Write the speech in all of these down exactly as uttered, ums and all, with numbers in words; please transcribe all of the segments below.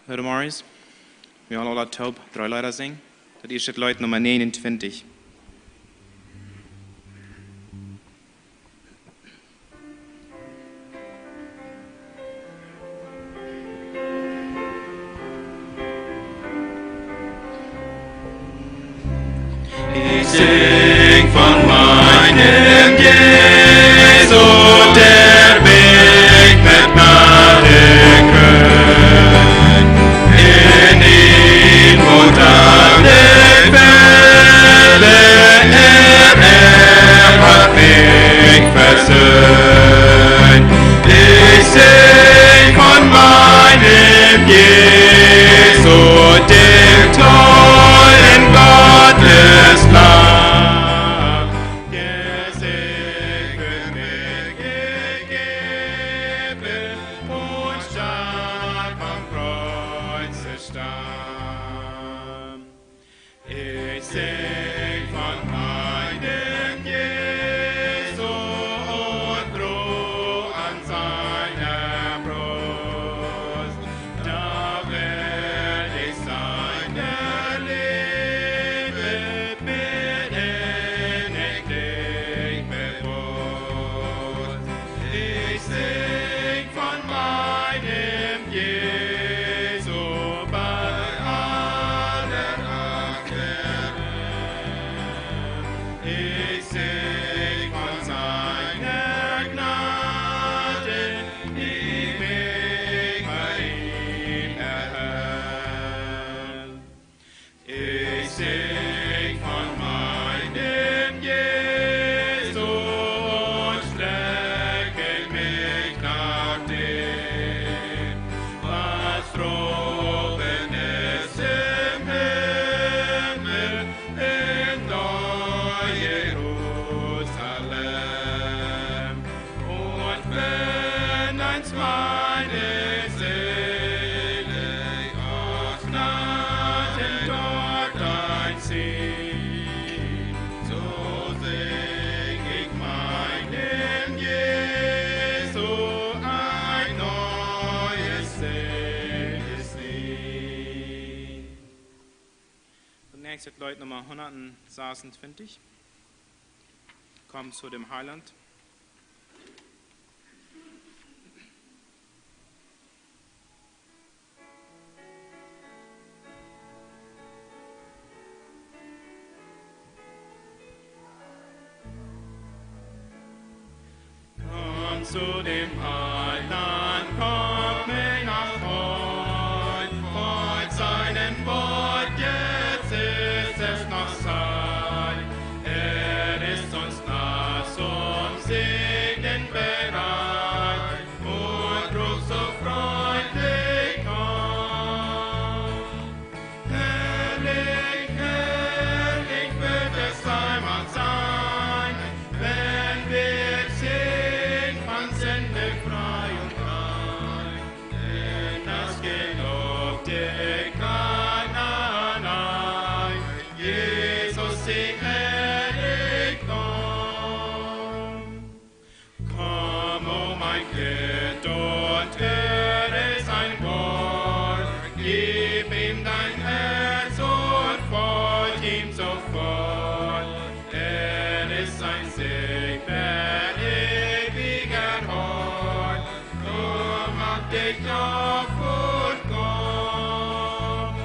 Goodemorjes. Wie wellen aula toop dree Leeda sinjen. Daut ieeschte Leet Numma negenuntwintich. Ich sing von meinem Jesus, der mich mit Gnade krönt. In ihm und an der Quelle, er, er hat mich versöhnt. Ich sing von meinem Jesus, dem treuen Gottes Lamm, der sich für mich gegeben und starb am Kreuze starb. Ich sing von meinem Jesus und droh an seiner Brust. Da werd ich seiner Liebe bedenklich bewusst. Ich sing von meinem Jesus bei aller Achtung. Ich sing von seiner Gnade, die mich bei ihm erhält. Ich sing von meinem Jesus und strecke mich nach dem, was droben ist im Himmel, in Neu-Jerusalem. Und wenn einst meine Seele aus Gnaden dort einzieht, so sing ich meinem Jesu ein neues, seeliges Lied. Nächstet Leet Numma hundertsechsundzwanzig. Komm zu dem Heiland. Komm zu dem Heiland, komm, mein Freund, folg seinem Wort, jetzt ist es noch Zeit. Er ist uns nah zum Segen bereit und ruft so freundlich an. Herrlich, herrlich wird es einmal sein, wenn wir sind von Sünde frei und rein. In das gelobte Kanaan ein, Jesus, sieh herrlich komm. Komm, o mein Kind, und höre sein Wort. Gib ihm dein Herz und folg ihm sofort. Er ist ein sicherer, ewiger Hort. Komm, mach dich auf und komm.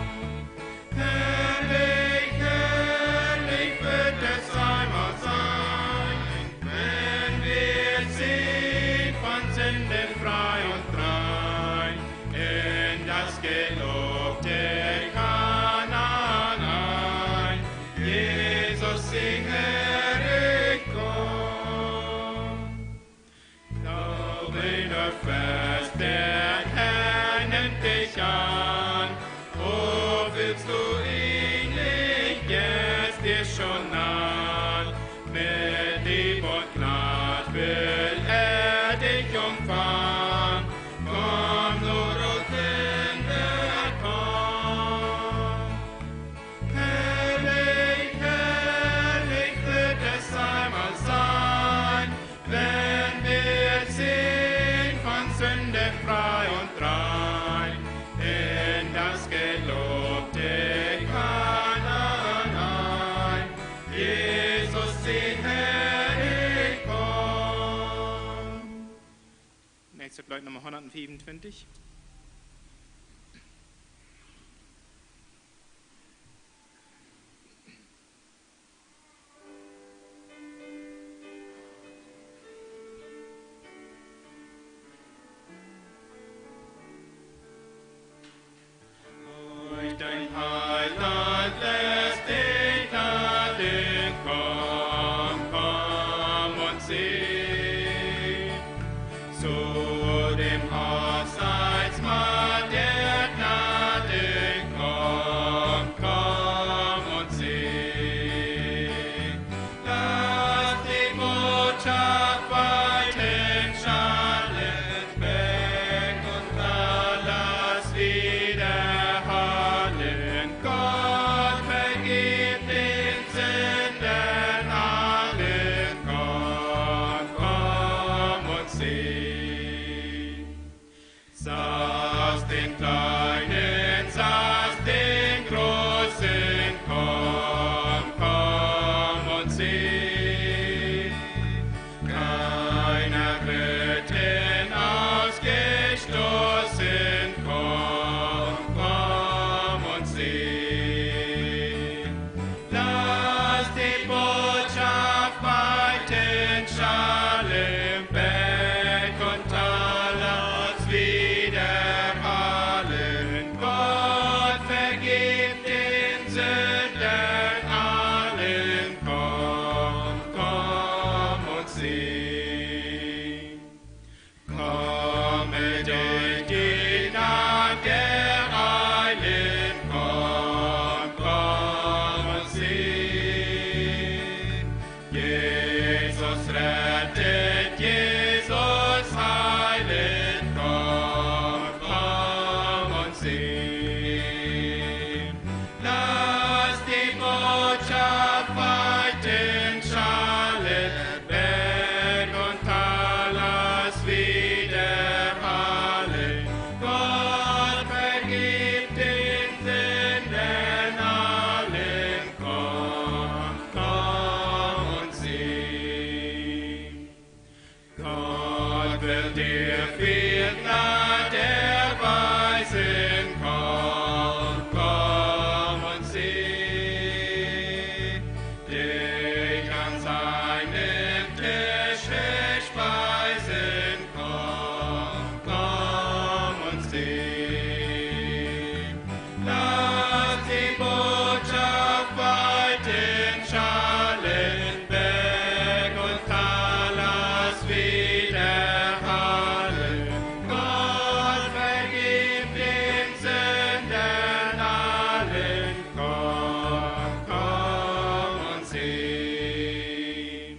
Herrlich, herrlich wird es einmal sein, wenn wir sind von Sünde frei und rein, in das gelobte Kanaan ein. Jesus, sieh herrlich komm. Glaube nur fest, der Herr nimmt dich an. O, willst du ihn nicht, er ist dir schon nah. Mit Lieb und Gnad will er dich umfangen. Komm nur, o Sünder, komm. Herrlich, herrlich Jesus, sie Herr, ich komm. Nächstet Lied Nummer hundertfünfundzwanzig. Durch dein Heiland lässt dich laden, komm, komm und sieh. Zu dem Hochzeitsmahl der Gnade, komm, komm und sieh. Lass die Botschaft weit schallen, weg und alles widerhallen. Gott vergibt den Sündern allen. Komm, komm und sieh. Sahst den Kleinen, sahst den Großen, komm, komm und sieh. Keiner wird hinausgestoßen, komm, komm und sieh. Lass die Botschaft weit schallen, Berg und Tal, alles widerhallen. Gott vergibt den Sündern allen, komm, komm und sieh. Komme durch die Nacht ereilen, komm, komm und sieh. Jesus rettet, Jesus heilet, komm, komm und sieh. Lass die Botschaft weit schallen, Berg und Tal, alles widerhallen. Gott vergibt den Sündern allen, komm, komm und sieh. Gott will dir viel Gnade erweisen, komm, komm und sieh. Dich an seinem Tische speisen, komm, komm und sieh. Lass die Botschaft weit schallen, Berg und Tal, alles widerhallen. Gott vergibt den Sündern allen, komm, komm und sieh.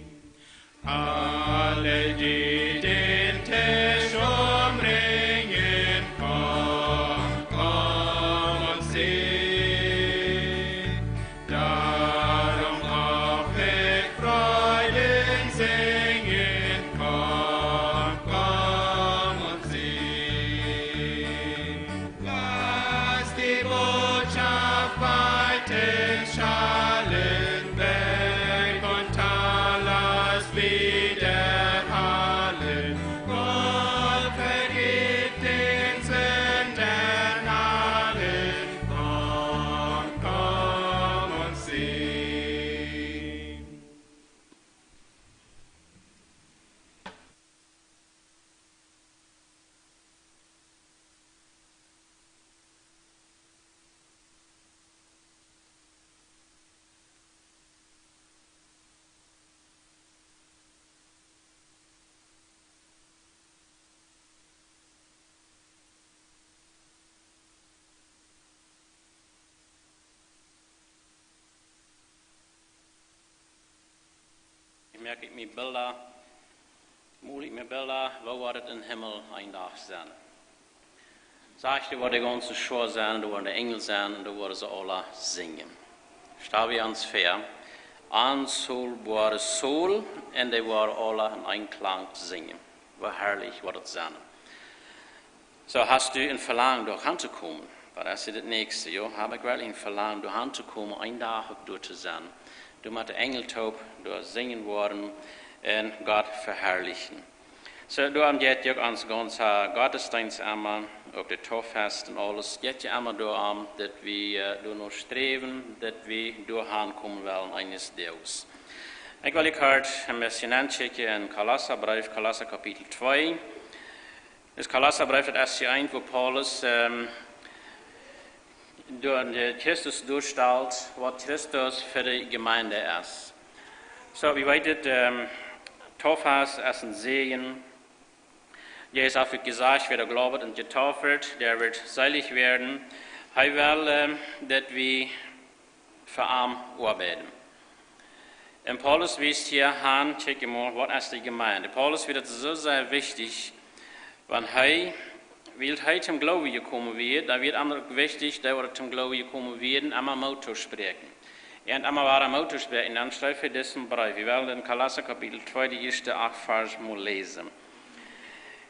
Alle, die den Tisch umringen, komm, komm und sieh. Darum auch mit Freuden singen, komm, komm und sieh. Lass die Botschaft weit schallen, Berg und Tal, alles widerhallen. Gott vergibt den Sündern allen. Komm, komm und sieh. Ekj moak mie Bilda, mol ekj mie Bilda, woo woat et em Himmel een Dach sennen. Sajcht, doa woat de gaunze Schoa sennen, doa woaren de Enjel sennen, un doa woaren see aula sinjen. Stal wie ons väa, ons Saul boa Saul, un dee woaren aula en een Klank sinjen. Woo harlich woat et sennen. Soo, hast du een Velangen, doa han to komen? Daut es daut näakjste, jo? Hab ekj werkjlich een Velangen, doa han to komen, een Dach uk doa to sennen? Doa met de Enjel toop doa sinjen woaren un Gott veharlichen. Soo, doaromm jeit uk ons gaunza Gottesdeenst emma, uk de Tauffest un aules, jeit je emma doaromm, daut wie, äh, doano sträwen, daut wie doahan komen wellen eenes Daags. Ekj well junt kort een bät nenschekjen en Kolossabreef, Kolossa Kapitel twee. Daut Kolossabreef, daut es je eent, wua Paulus, ähm, doa de Christus doastalt, waut Christus fa de Jemeent es. Soo, wie weeten, ähm, Taufe es een Säajen. Jesus haft jesajcht, wäa doa jleeft un jetauft woat, dee woat seelich woaren. Hee well, ähm, daut wie fa am oabeiden. Un Paulus wiest hia aun, kjikj mol, waut es de Jemeent? Paulus wia daut soo sea wichtich, wan hee, wiels hee toom Gloowen jekomen wia, dan wia et am uk wichtich, dee, waut toom Gloowen jekomen wieren, emma Moot to spräakjen. Un emma wada Moot to spräakjen, dan schreef hee disen Breef. Wie wellen en Kolossa Kapitel twee, de ieeschte acht Varsch mol läsen.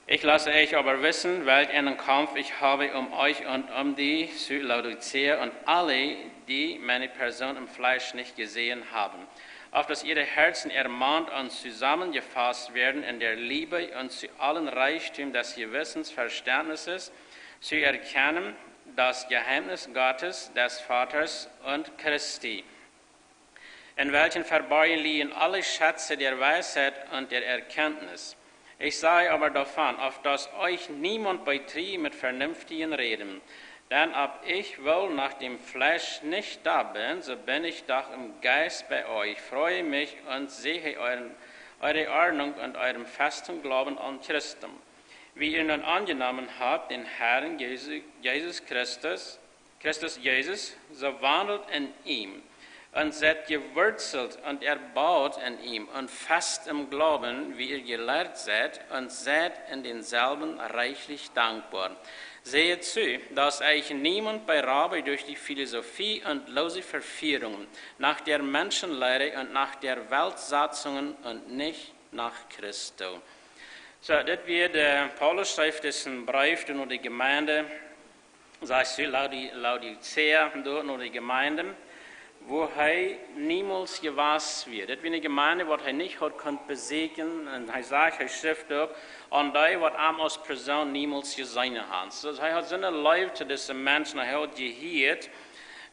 Ich lasse euch aber wissen, welch einen Kampf ich habe um euch und um die zu Laodicea und alle, die meine Person im Fleisch nicht gesehen haben, auf dass ihre Herzen ermahnt und zusammengefasst werden in der Liebe und zu allen Reichtum des Gewissens, Verständnisses, zu erkennen das Geheimnis Gottes, des Vaters und Christi, in welchem verborgen liegen alle Schätze der Weisheit und der Erkenntnis. Ich sage aber davon, auf dass euch niemand betrüge mit vernünftigen Reden. Denn ob ich wohl nach dem Fleisch nicht da bin, so bin ich doch im Geist bei euch, freue mich und sehe euren, eure Ordnung und euren festen Glauben an Christum. Wie ihr nun angenommen habt, den Herrn Jesu-, Jesus Christus, Christus Jesus, so wandelt in ihm und seid gewurzelt und erbaut in ihm und fest im Glauben, wie ihr gelehrt seid, und seid in denselben reichlich dankbar. Seht zu, dass euch niemand beraube durch die Philosophie und lose Verführungen, nach der Menschenlehre und nach der Weltsatzungen und nicht nach Christo. Soo, dit wia de, Paulus schreef disen Breef doa no de Jemeent, sajcht hee, Laodi-, Laodicea, doa no de Jemeent, wua hee niemols jewast wia. Dit wia eene Jemeent, waut hee nich haud kunt besieekjen. Un hee sajcht, hee schrift uk, aun dee, waut am aus Persoon niemols jeseenen haud. Soo, hee haud soone Leew to dise Menschen, hee haud jehieet,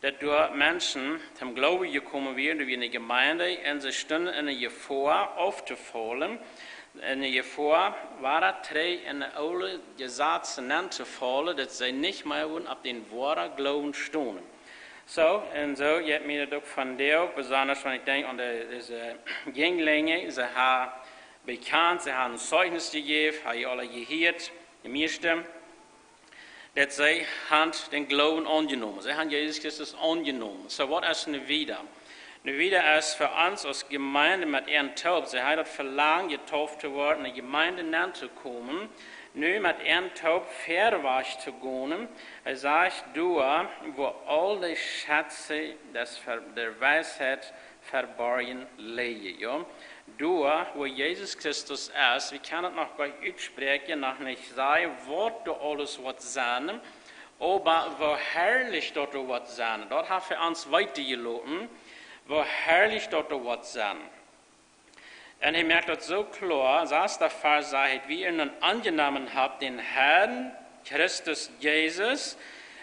daut doa Menschen toom Gloowen jekomen wieren, doa wia eene Jemeent, un see stunden en de Jefoa auftofollen, en de Jefoa, wada trigj en de oole Jesazen nenntofaulen, daut see nich mea wudden opp dän woaren Gloowen stonen. Soo, un soo jeit mie daut uk vondoag, besonda wan ekj denkj aun de, dise Jinjlinje, see haben bekjant, see haben een Zeichnis jejäft, hab jie aula jehieet, de mieeschte, daut see haben dän Gloowen aunjenomen. See haben Jesus Christus aunjenomen. Soo, waut es nu wieda? Nu wieda es fa ons aus Jemeent met an toop. See haben daut Velangen, jetauft to woaren, en de Jemeent nenn to komen. Nu met an toop verwoats to gonen. Hee sajcht, doa, wua aul de Schätze des Ver-, der Weisheit verborgen liegen, jo. Doa, wua Jesus Christus es, wie kjennen daut noch goanich utspräakjen, noch nich sajen, waut doa aules woat sennen, oba woo harlich daut doa woat sennen. Daut haft hee ons weeten jeloten, woo harlich daut doa woat sennen. Un hee moakt daut soo kloa, sasta Varsch sajcht, wie ihr nun angenommen habt den Herrn Christus Jesus,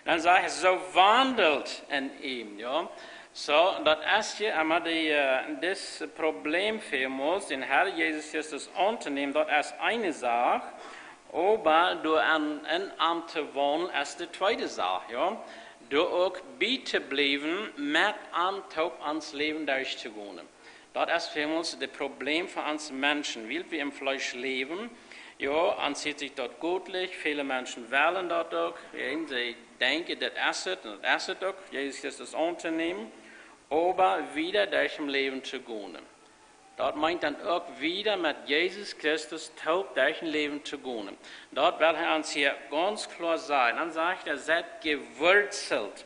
dan sajcht hee, so wandelt in ihm, jo. Soo, daut es hia emma de, äh, dit Problem väl mol, dän Herr Jesus Christus auntonämen, daut es eene Sach, oba doa en, en am to wonen es de tweede Sach, jo. Doa uk bie to bliewen, met am toop ons Läwen derchtogonen. Daut es väl mol daut Problem fa ons Menschen, wiels wie em Fleesch läwen. Jo, aun sikj es daut gottlich, väle Menschen wellen daut uk, jo, see denkjen, daut es et, un daut es et uk, Jesus Christus auntonämen, oba wieda derch em Läwen to gonen. Daut meent dan uk wieda met Jesus Christus toop derch em Läwen to gonen. Daut well hee ons hia gaunz kloa sajen. Dan sajcht hee, seid gewurzelt.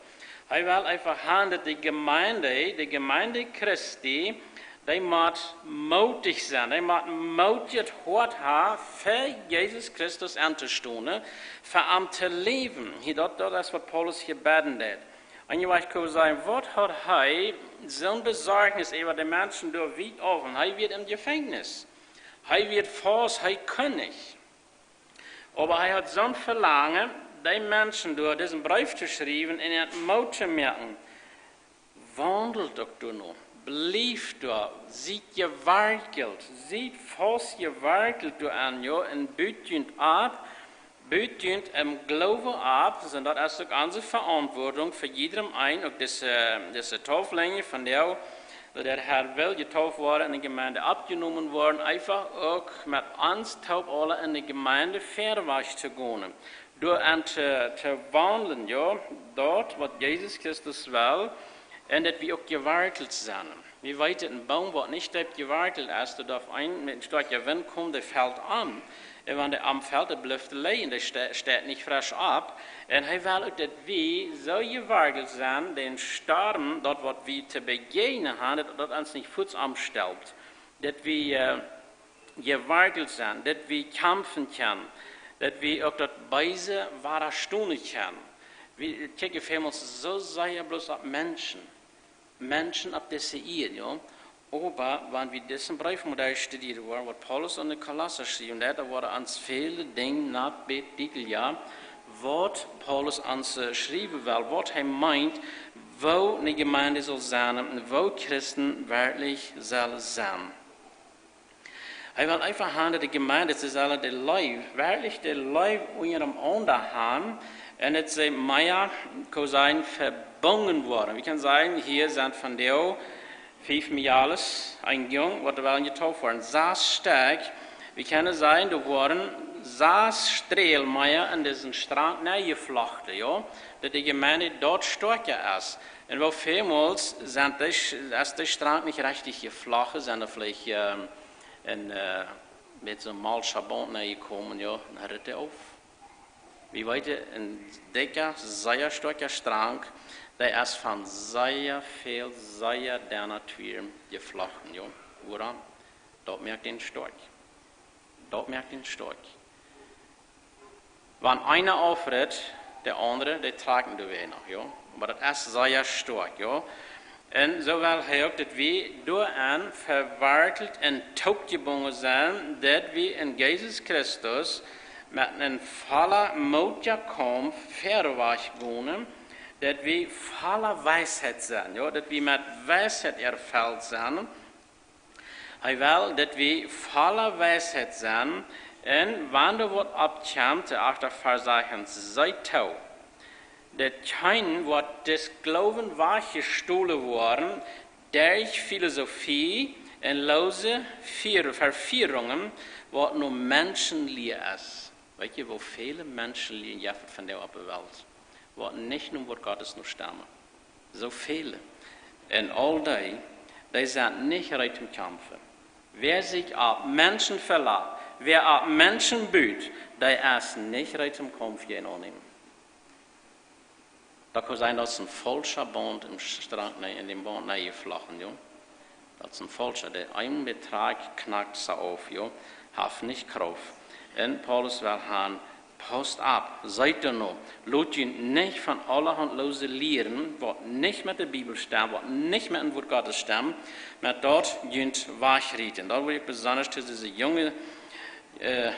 Hee well eefach haben, daut de Jemeent, de Jemeent Christi, dee mott mootich sennen, dee mott mootjet Hoat haben, fa Jesus Christus auntostonen, fa am to läwen. Hia, daut, daut es, waut Paulus hia bäden deed. Un je wajch kaun sennen, waut haud hee soon Besorjnis äwa de Menschen doa wiet auf? Un hee wia em Jefenkjnis. Hee wia faust, hee kunn nich. Oba hee haud soon Velangen, dee Menschen doa disen Breef to schriewen un an Moot to moaken. Waundelt uk doano. Blieft doa. Siet jewartelt. Siet faust jewartelt doaraun, jo, un but junt opp. But junt em Gloowen opp. Un daut es uk onse Veauntwuatunk fa jiedrem eenen, uk dise, dise Tauflinja von dee, daut de Herr well jetauft woaren, en de Jemeent oppjenomen woaren, eefach uk met ons toop aule en de Jemeent verwoats to gonen. Doaraun to, to waundlen, jo, daut waut Jesus Christus well, un daut wie uk jewartelt sennen. Wie weeten, een Boom waut nich deep jewartelt es, daut auf een, met een stoakja Wint kjemt, dee felt om. Un wan dee omfelt, dee blift lijen, dee ste-, steit nich fresch opp. Un hee well uk, daut wie soo jewartelt sennen, dän Storm, daut waut wie to bejäajnen haben, daut, daut ons nich fuaz omstelt. Daut wie, äh, jewartelt sennen, daut wie kjamfen kjennen, daut wie uk daut Beese wadastonen kjennen. Wie kjikjen väl mol soo sea bloos opp Menschen. Menschen opp dise Ieed, jo. Oba wan wie disen Breef mol studieren woaren, waut Paulus aun de Kolossa schreef, un daut woaren ons väle Dinja noch bät dietlich, jo, waut Paulus ons, äh, schriewen well, waut hee meent, woo eene Jemeent saul sennen un woo Christen werkjlich sellen sennen. Hee well eefach haben, daut de Jemeent, see sellen de Leew, werkjlich de Leew unjarenaunda haben, un daut see mea, kaun sennen, vebungen woaren. Wie kjennen sajen, hia sent vondoag fief Mejales, een Jung, waut wellen jetauft woaren. Sas Stekj, wie kjennen sajen, doa woaren sas Sträl mea en disen Strank nenjeflochten, jo? Daut de Jemeent doa stoakja es. Un woo väl mol sent dee, es de Strank nich rajcht jeflochten, sent veleicht, ähm, en, äh, met soon Molschabon nenjekomen, jo, un dan ritt dee auf. Wie weeten, een dikja, sea stoakja Strank, dee es von sea väl, sea denne Twieren jeflochten, jo. Wuarom? Daut moakt dän stoakj. Daut moakt dän stoakj. Wan eena aufritt, de aundre, dee trakjen doawäajen noch, jo. Oba daut es sea stoakj, jo. Un soo well hee uk, daut wie doaraun vewartelt un toopjebungen sent, daut wie en Jesus Christus met een vollen Moot, jo, kjennen verwoats gonen, daut wie voll Weisheit sent, jo, daut wie met Weisheit erfelt sent. Hee well, daut wie voll Weisheit sent, un wan doa waut oppkjemt, de achta Varsch sajcht ons, see too, daut kjeen woat dän Gloowen wajchjestolen woaren derch Filosofie un loose Veer-, Vefierungen, waut no Menschenlia es. Weet jie, woo väle Menschenlia jeft et vondoag opp de Welt, waut nich no Wuat Gottes no stemmen? Soo väle. Un aul dee, dee sent nich reed toom kjamfen. Wäa sikj opp Menschen velat, wäa opp Menschen but, dee es nich reed toom Kaumf jäajen aunnämen. Daut kaun sennen, daut es een faulscha Baunt em Strank, nä, en dän Baunt nenjeflochten, jo. Daut es een faulscha, dee een Betrag knackt soo auf, jo. Haft nich Krauft. Un Paulus well haben, pausst opp, seet doano, lot junt nich von aulahaunt loose Lieren, waut nich met de Bibel stemt, waut nich met daut Wuat Gottes stemt, met daut junt wajchrieten. Daut well ekj besonda to dise junge, äh,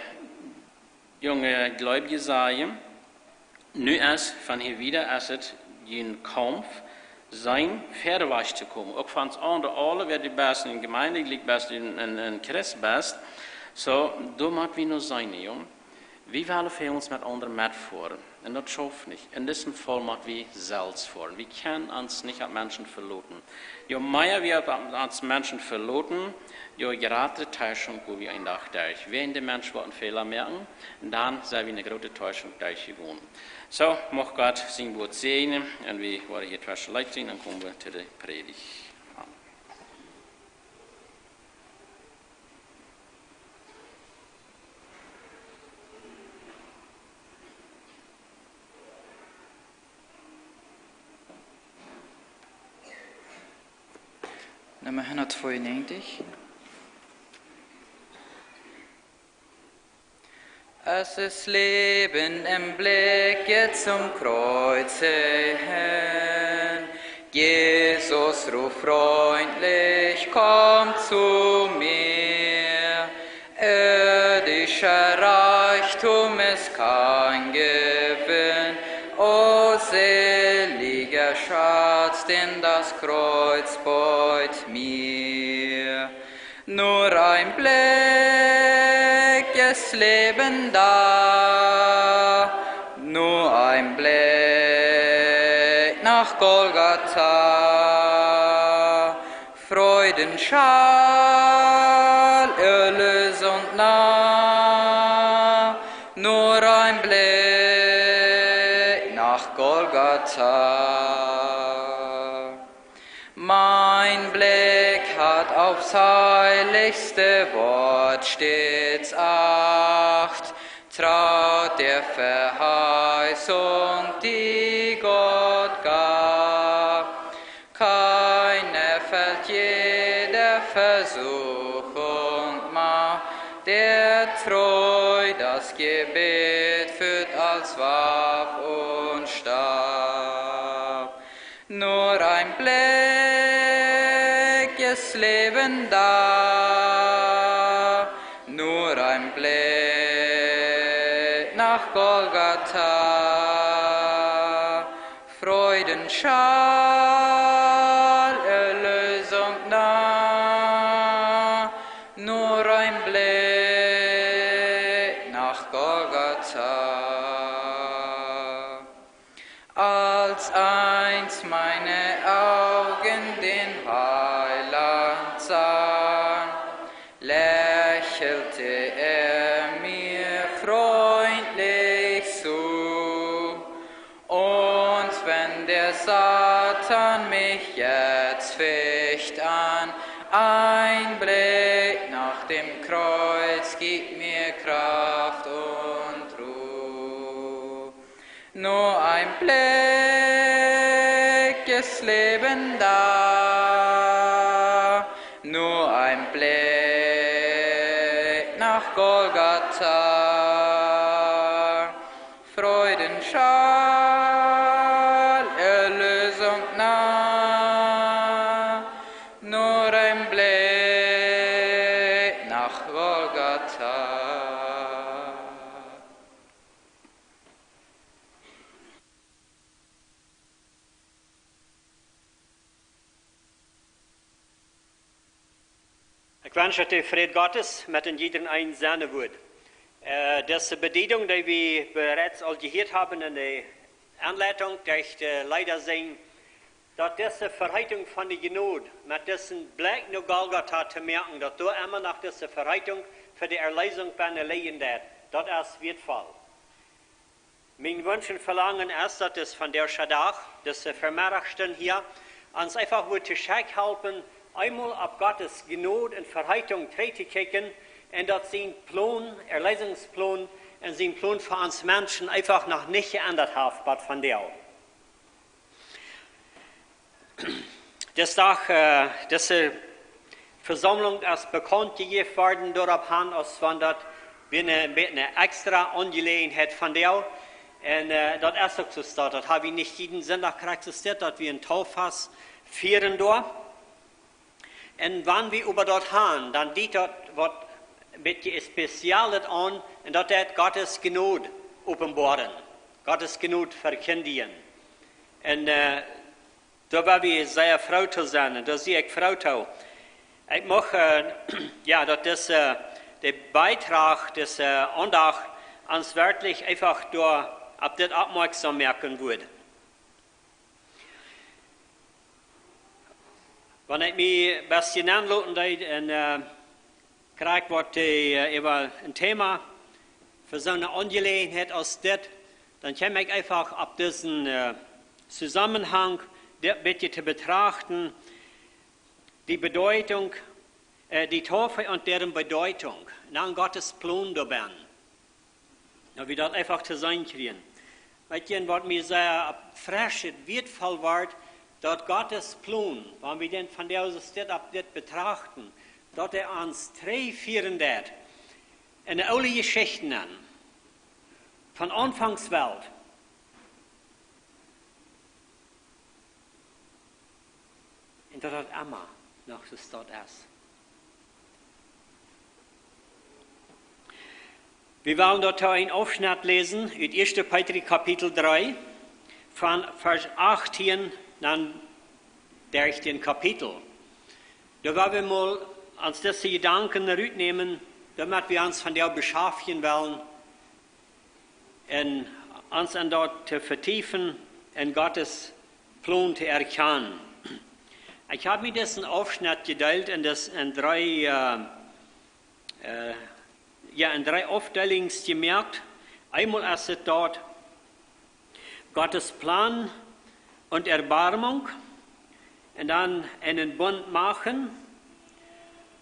junge Gleubje sajen. Nu es, von hia wieda es et jun Kaumf, sennen verwoats to komen. Uk von ons aundre aule, wäa du best en Jemeent, jlikj best en, en, en Christ best. Soo, doa mott wie no sennen, jo. Wie wellen väl mol met aundre metfoaren. Un daut schauft nich. En disen Faul mott wie selfst foaren. Wie kjennen ons nich opp Menschen veloten. Jo mea wie opp ons Menschen veloten, jo jratre Teischunk go wie een Dach derch. Wäajen de Mensch woat een Fäla moaken, dan sent wie ne groote Teischunk derchjegonen. Soo, mucht Gott sien Wuat säajnen un wie woaren hia tweschen Leet sinjen, dan komen wie to de Prädicht. Amen. Nummer hundatzweiunnegentig. Es ist Leben im Blicke zum Kreuze hin. Jesus ruft freundlich: „Komm zu mir.“ Irdischer Reichtum ist kein Gewinn. O seliger Schatz, den das Kreuz beut mir. Nur ein Blick ist Leben da, nur ein Blick nach Golgatha. Freudenschall, Erlösung nah, nur ein Blick nach Golgatha. Mein Blick hat aufs heiligste Wort stets Acht, traut der Verheißung, die Gott gab. Keiner fällt jeder Versuchung Macht, der treu das Gebet führt als Waff und Stab. Nur ein Blick ist Leben da, nur ein Blick nach Golgatha. Freudenschall, Erlösung nah, nur ein Blick nach Golgatha. Als einst meine Augen den Heiland sahen, lächelte er mir freundlich zu. Und wenn der Satan mich jetzt ficht an, ein Blick nach dem Kreuz gibt mir Kraft und Ruhe. Nur ein Blick ist Leben da, nur ein Blick nach Golgatha. Freudenschall, Erlösung nah, nur ein Blick nach Golgatha. Ekj wensch, daut de Fräd Gottes met en jiedren eenen sennen wudd. Äh, dise Bediedunk, dee wie bereits aul jehieet haben en de Aunleitunk derch de Leeda sinjen, daut dise Verheitunk von de Jnod met disen Blikj no Golgatha to moaken, daut doa emma noch dise Verheitunk fa de Erleesunk bennen lijen deit, daut es wieetvoll. Mien Wunsch un Velangen es, daut es vondoag dän Dach, dise Vemeddachstund hia, ons eefach wudd to Schekj halpen, eemol opp Gottes Jnod un Verheitunk trigj to kjikjen un daut sien Plon, Erleesungsplon un sien Plon fa ons Menschen eefach noch nich jeendat haft, waut vondoag. Dis Dach, äh, dise Vesaumlunk es bekaunt jejäft worden doaropp han, aus wan daut wia eene, eene extra Aunjeläajenheit vondoag. Un, äh, daut es uk soo, daut, daut hab wie nich jieden Sindach krakjt soo, daut wie een Tauffast fieren doa. Un wan wie äwa daut han, dan diet daut waut een bät Spezielles aun, un daut deit Gottes Jnod openboaren, Gottes Jnod vekjindjen. Un, äh, doa woa wie sea froo to sennen, un doa sie ekj froo to. Ekj mucht, äh, jo, daut dise, de Beitrag, dise Aundacht ons werkjlich eefach doa opp dit oppmoakjsom moaken wudd. Wan ekj mie best jenenloten deed un, äh, krakjt waut de, äh, äwa een Thema fa soone Aunjeläajenheit aus dit, dan kjeem ekj eefach opp disen, äh, Tosamenhang, dit een bät to betrachten, de Bedeutunk, äh, de Taufe un deren Bedeutunk, un dan Gottes Plon doabennen. Daut wie daut eefach to seenen kjrieen. Weetst, waut mie sea fresch wieetvoll wort, daut Gottes Plon, wan wie dän vondoag soo opp dit betrachten, daut hee ons trigjfieren deit en de oole Jeschichten aun. Von Aunfangs Welt. Un daut daut emma noch soo staut es. Wie wellen doatoo een Aufschnett läsen ut ieeschte Petrus Kapitel dree, von Varsch achtieen dan derch dän Kapitel. Doa woa wie mol ons dise Jedanken rutnämen, doamet wie ons vondoag beschaftjen wellen un ons en daut to vetiefen un Gottes Plon to erkjanen. Ekj hab mie disen Aufschnett jedeelt en, dis, en dree, äh, äh, jo, en dree Aufdeelungen jemoakt. Eemol es et doa Gottes Plan un Erbarmunk, un dan eenen Bunt moaken,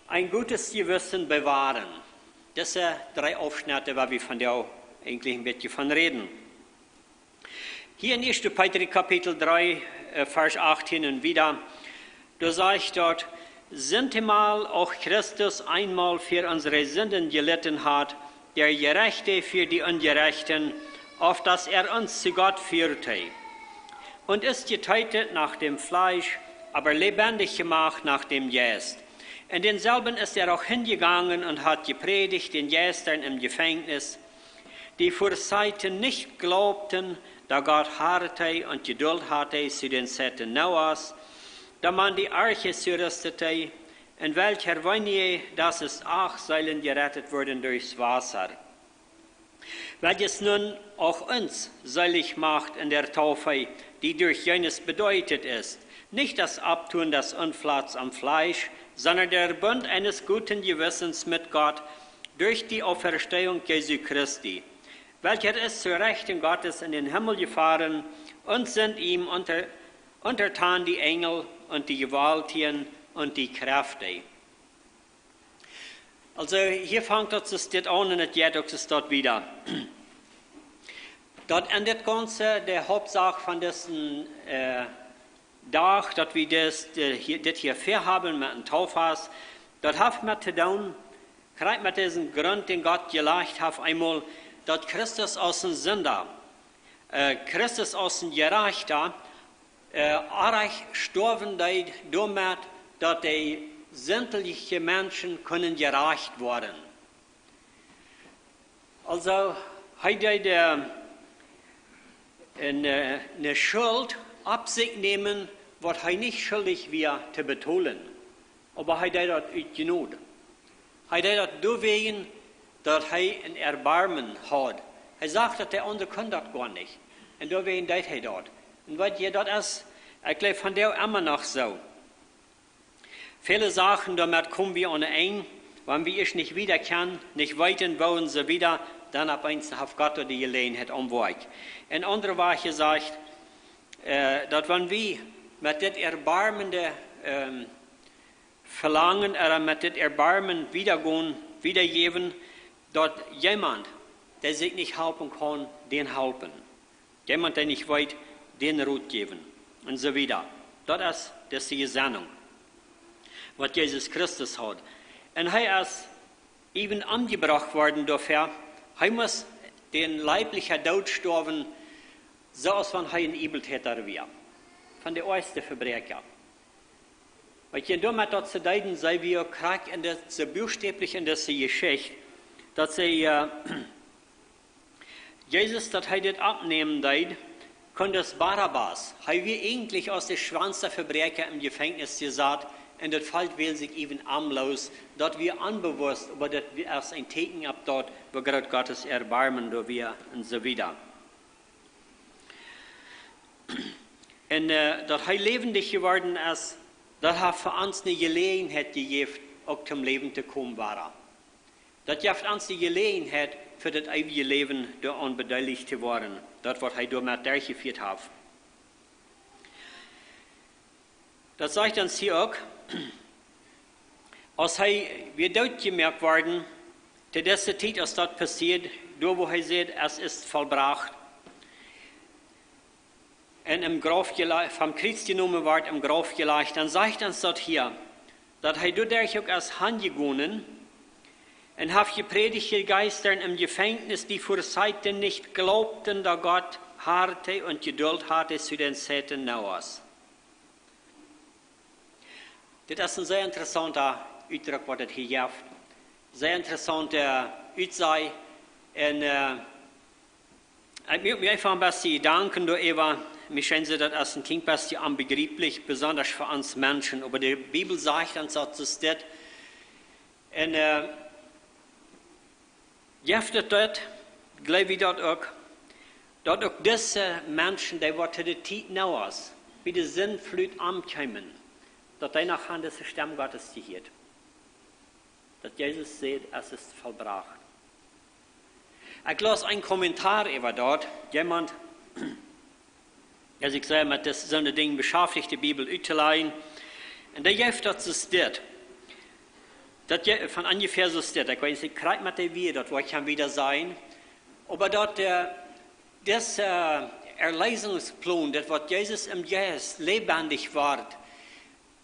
een goodet Jewessen bewoaren. Dise dree Aufschnette, woa wie vondoag eejentlich een bät von räden. Hia en ieeschte Petrus Kapitel dree, äh, Varsch achtieen un wieda, doa sajcht daut: Sintemal auch Christus einmal für unsere Sünden gelitten hat, der Gerechte für die Ungerechten, auf dass er uns zu Gott führte, und ist getötet nach dem Fleisch, aber lebendig gemacht nach dem Geist. In denselben ist er auch hingegangen und hat gepredigt den Geistern im Gefängnis, die vor Zeiten nicht glaubten, da Gott harrte und Geduld hatte zu den Zeiten Noahs, da man die Arche zurüstete, in welcher wenige, das ist, acht Seelen gerettet wurden durchs Wasser. Welches nun auch uns selig macht in der Taufe, die durch Johannes bedeutet ist, nicht das Abtun des Unfalls am Fleisch, sondern der Bund eines guten Gewissens mit Gott durch die Auferstehung Jesu Christi, welcher ist zur Rechten Gottes in den Himmel gefahren, und sind ihm unter, untertan die Engel und die Gewalten und die Kräfte. Also, hia fangt daut soo dit aun un et jeit uk soo daut wieda. Daut en dit gaunze, de Hauptsaak von disen, äh, Dach, daut wie dis, de, hia, dit hia väahaben met een Taufast, daut haft met to doonen, krakjt met disen Grunt, dän Gott jelajcht haft, eemol, daut Christus aus een Sinda, äh, Christus aus een Jerajchta, äh, orrajcht stoawen deed, doamet daut de sintliche Menschen kunnen jerajcht woaren. Also, hee deed, äh, eene, äh, eene Schult opp sikj nämen, waut hee nich schuldich wia to betolen. Oba hee deed daut ut Jnod. Hee deed daut doawäajen, daut hee een Erbarmen haud. Hee sach, daut de aundre kunn daut goanich. Un doawäajen deed hee daut. Un weet jie, daut es, ekj jleew, vondoag emma noch soo. Väle Sachen, doamet komen wie aun een Enj, wan wie ieescht nich wieda kjennen, nich weeten, woo un soo wieda, dan opp eemol haft Gott doa de Jeläajenheit aum Woakj. En aundre Wieed jesajcht, äh, daut wan wie met dit erbarmende, ähm, Velangen, ooda met dit Erbarmen wiedagonen, wiedajäwen, daut jemaunt, dee sikj nich halpen kaun, dän halpen. Jemaunt, dee nich weet, dän Rot jäwen. Un soo wieda. Daut es dise Jesennunk, waut Jesus Christus haud. Un hee es iewen omjebrocht worden doafäa. Hee must dän leiblicha Doot stoawen, soo aus wan hee een Äweltäta wia. Von de oajste Vebräakja. Weet jie, doamet daut see deeden, see wia krakjt en dit, soo buchstäblich en dise Jeschicht, daut see, äh, Jesus, daut hee dit oppnämen deed, kunn daut Barabbas, hee wia eejentlich aus de schwoaste Vebräakja em Jefenkjnis jesat, un daut Volkj wäld sikj iewen am loos, daut wia onbewusst, oba daut wia aus een Tieekjen opp daut, woo groot Gottes Erbarmen doa wia, un soo wieda. Un, äh, daut hee läwendich jeworden es, daut haft fa ons eene Jeläajenheit jejäft, uk toom Läwen to komen wada. Daut jeft ons de Jeläajenheit, fa daut eewje Läwen doaraun bedeelicht to woaren, daut waut hee doamet derchjefieet haft. Daut sajcht ons hia uk, aus hee wia dootjemoakt worden, to dise Tiet, aus daut passieed, doa wua hee säd: "Es ist vollbracht", un em Grauf jela-, vom Kjriez jenomen wort, em Grauf jelajcht, dan sajcht ons daut hia, daut hee doaderch uk es hanjegonen, Und haft gepredigt gegen Geister im Gefängnis, die vor Zeiten nicht glaubten, da Gott harrte und Geduld hatte zu den Zeiten Noahs. Dit es een sea interessaunta Utdruck, waut et hia jeft. Sea interessaunte Utsaj. Un äh, ekj muak mie eefach een bät Jedanken doaräwa. Mie schient daut aus een kjlien bät onbejrieplich, besonda fa ons Menschen. Oba de Bibel sajcht ons daut es dit. Un äh, jeft et daut, jleew ekj daut uk, daut uk dise Menschen, dee waut to de Tiet Noahs bie de Sintflut omkjeemen, daut dee noch aun dise Stemm Gottes jehieet. Daut Jesus säd: "Es ist vollbracht." Ekj laus een Kommentar äwa daut. Jemaunt, aus ekj säd, met dis, soone Dinja beschaftich, de Bibel uttolajen. Un dee jeft daut soo dit. Daut je, von onjefäa soo dit. Ekj weet nich, ekj kjrieech met de Wieed, daut woa ekj am wieda sajen. Oba daut äh, dis äh, Erlösungsplon, daut waut Jesus em Jeist läwendich wort,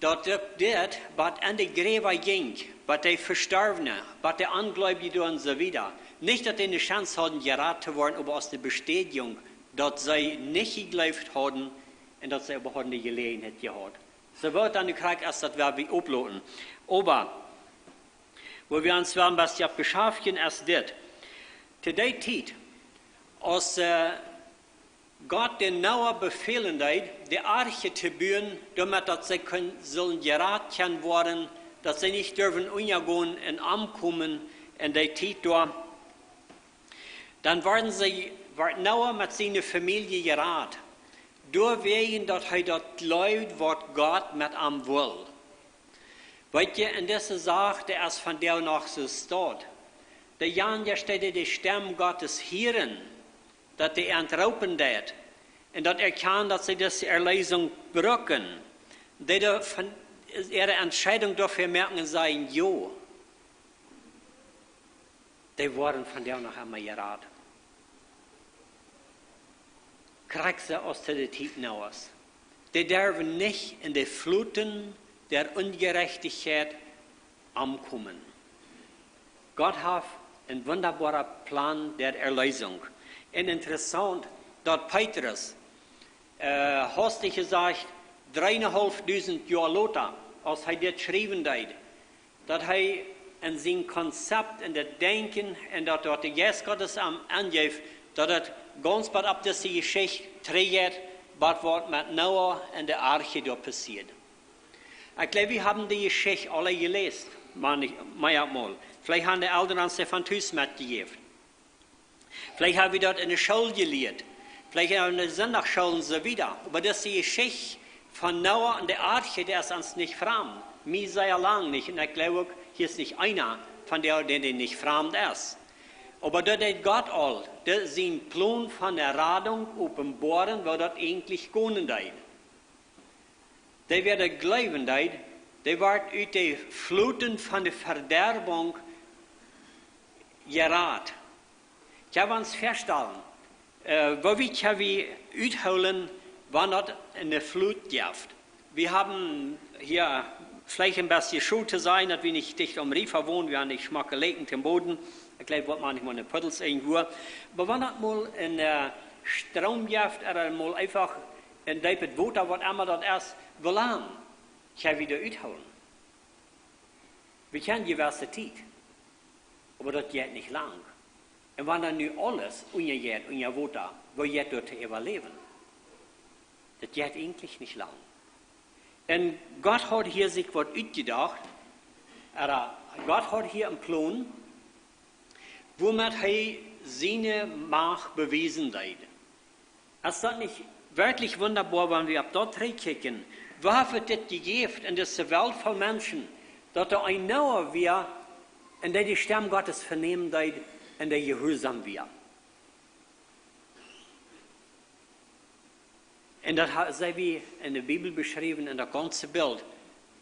daut uk dit, waut aun de Gräwa jinkj, waut dee Vestorwne, waut dee Onjleewje un soo wieda. Nich daut dee eene Chance hauden, jerat to woaren, oba aus eene Bestätigung, daut see nich jejleeft hauden un daut see äwahaupt de Jeläajenheit jehaut. Soo woat dan nu krakjt aus daut wie opploten. Oba, wua wie ons wellen bät opp beschaftjen, es dit. To dee Tiet, aus äh, Gott dän Noah befälen deed, de Arche to buen, doamet daut see kunnen, sullen jerat kjennen woaren, daut see nich durwen unjagonen un omkomen en dee Tiet doa, dan worden see, wort Noah met siene Famielje jerat. Doawäajen, daut hee daut jleewd, waut Gott met am wull. Weet jie, en dise Sach, dee es vondoag noch soo staut. Dee jan, dee steit de Stemm Gottes hieren, daut dee entroopen deit, un daut erkjanen, daut see dise Erlösung brucken, dee doa von, äare Entscheidung doafäa moaken un sajen: "Jo", dee woaren vondoag noch emma jerat. Krakjt soo aus to de Tiet Noahs. Dee derwen nich en de Fluten der Unjerajchtichkjeit omkomen. Gott haft een wundaboaren Plon der Erlösung. Un interessaunt, daut Petrus, äh, haft sikj jesajcht, dreeunhalfdusent Joa lota, aus hee dit schriewen deed, daut hee en sien Konzept, en daut Denkjen, en daut, waut de Jeist Gottes am aunjeef, daut et gaunz bat opp dise Jeschicht trigjjeit, waut, waut met Noah en de Arche doa passieed. Ekj jleew, wie haben dee Jeschicht aule jeläst, mau nich, mau opp mol. Veleicht haben de Elren ons dee von Tus metjejäft. Veleicht haben wie daut en de School jelieet. Veleicht en de Sindachschoolen un soo wieda. Oba daut es dee Jeschicht von Noah un de Arche, dee es ons nich framd. Mie sea lang nich. Un ekj jleew uk, hia es nich eena von dee, dee, dee nich framd es. Oba daut deed Gott aul, dee, sien Plon von de Radunk openboaren, woo daut eejentlich gonen deed. Dee, wäa daut jleewen deed, dee wort ut de Fluten von de Vederwunk jerat. Ekj well ons väastalen, äh, woo wie, ekj well wie uthoolen, wan daut eene Flut jeft. Wie haben hia veleicht een bät schult to sennen, daut wie nich dicht aum Riefa wonen, wie haben nich schmocke Läakjen aum Boden. Ekj jleew, woat maunchmol een Puddels irjentwua. Oba wan daut mol een äh, Stroom jeft, ooda mol eefach een deepet Wota, waut emma daut es, woo lang? Ekj well wie daut uthoolen. Wie kjennen jewesse Tiet, oba daut jeit nich lang. Un wan dan nu aules unjajeit, unja Wota, woo jeit daut to äwaläwen? Daut jeit eejentlich nich lang. Un Gott haud hia sikj waut utjedocht, ooda Gott haud hia een Plon, wuamet hee siene Macht bewiesen deed. Es daut nich werkjlich wundaboa, wan wie opp daut trigjkjikjen, woo haft et dit jejäft en dise Welt voll Menschen, daut doa een Noah wia, un dee de Stemm Gottes vernämen deed, un dee jehuarsom wia? Un daut ha-, see wie en de Bibel beschräwen, en daut gaunze Bilt,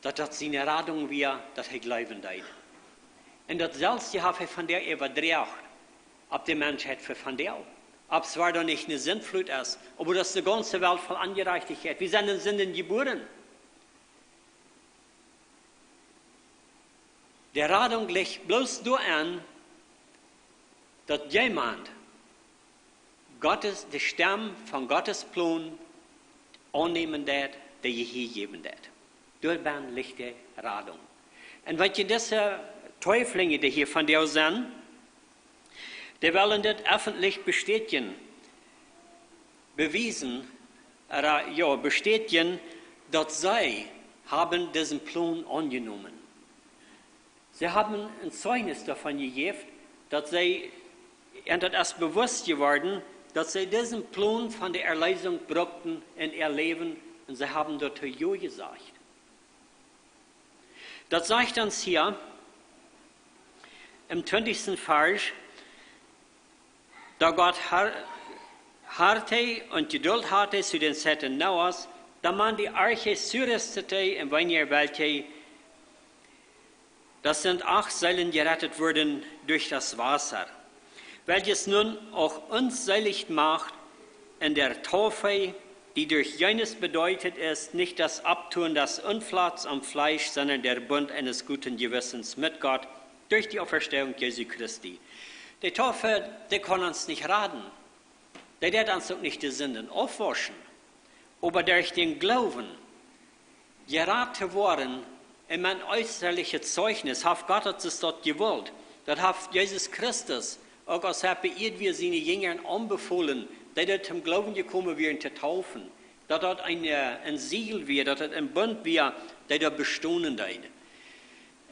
daut daut siene Radunk wia, daut hee jleewen deed. Un daut selwje haft hee vondoag äwadroagen opp de Menschheit fa vondoag. Opp zwar doa nich eene Sintflut es, oba daut es de gaunze Welt voll Onjerajchtichkjeit. Wie sent en Sinden jebuaren. De Radunk licht bloos doaraun, daut jemaunt Gottes, de Stemm von Gottes Plon aunnämen deit, dee hee hia jäwen deit. Doabennen licht de Radunk. Un waut je dise Tweiflinje, dee hia vondoag sent, dee wellen dit effentlich bestätigen, bewiesen, ooda, jo, bestätigen, daut see haben disen Plon aunjenomen. See haben een Zeugnis doavon jejäft, daut see, un daut es bewusst jeworden, daut see disen Plon von de Erlösung bruckten en äa Läwen un see haben doatoo jo jesajcht. Daut sajcht ons hia em twintichsten Varsch: Da Gott har-, harrte und Geduld hatte zu den Zeiten Noahs, da man die Arche zurüstete, in welcher welche, das sind acht Seelen, gerettet wurden durch das Wasser, welches nun auch uns selig macht in der Taufe, die durch jenes bedeutet ist, nicht das Abtun des Unfalls am Fleisch, sondern der Bund eines guten Gewissens mit Gott durch die Auferstehung Jesu Christi. De Taufe, dee kaun ons nich raden. Dee deit ons uk nich de Sinden aufwauschen. Oba derch dän Gloowen jerat to woaren, un met äußerlichet Zeugnis, haft Gott daut es daut jewollt. Daut haft Jesus Christus, uk aus hee opp Ieed wia, siene Jinja aunbefolen, dee doa toom Gloowen jekomen wieren, to taufen. Daut daut een, äh, een Siegel wia, daut daut een Bunt wia, dee doa bestonen deed.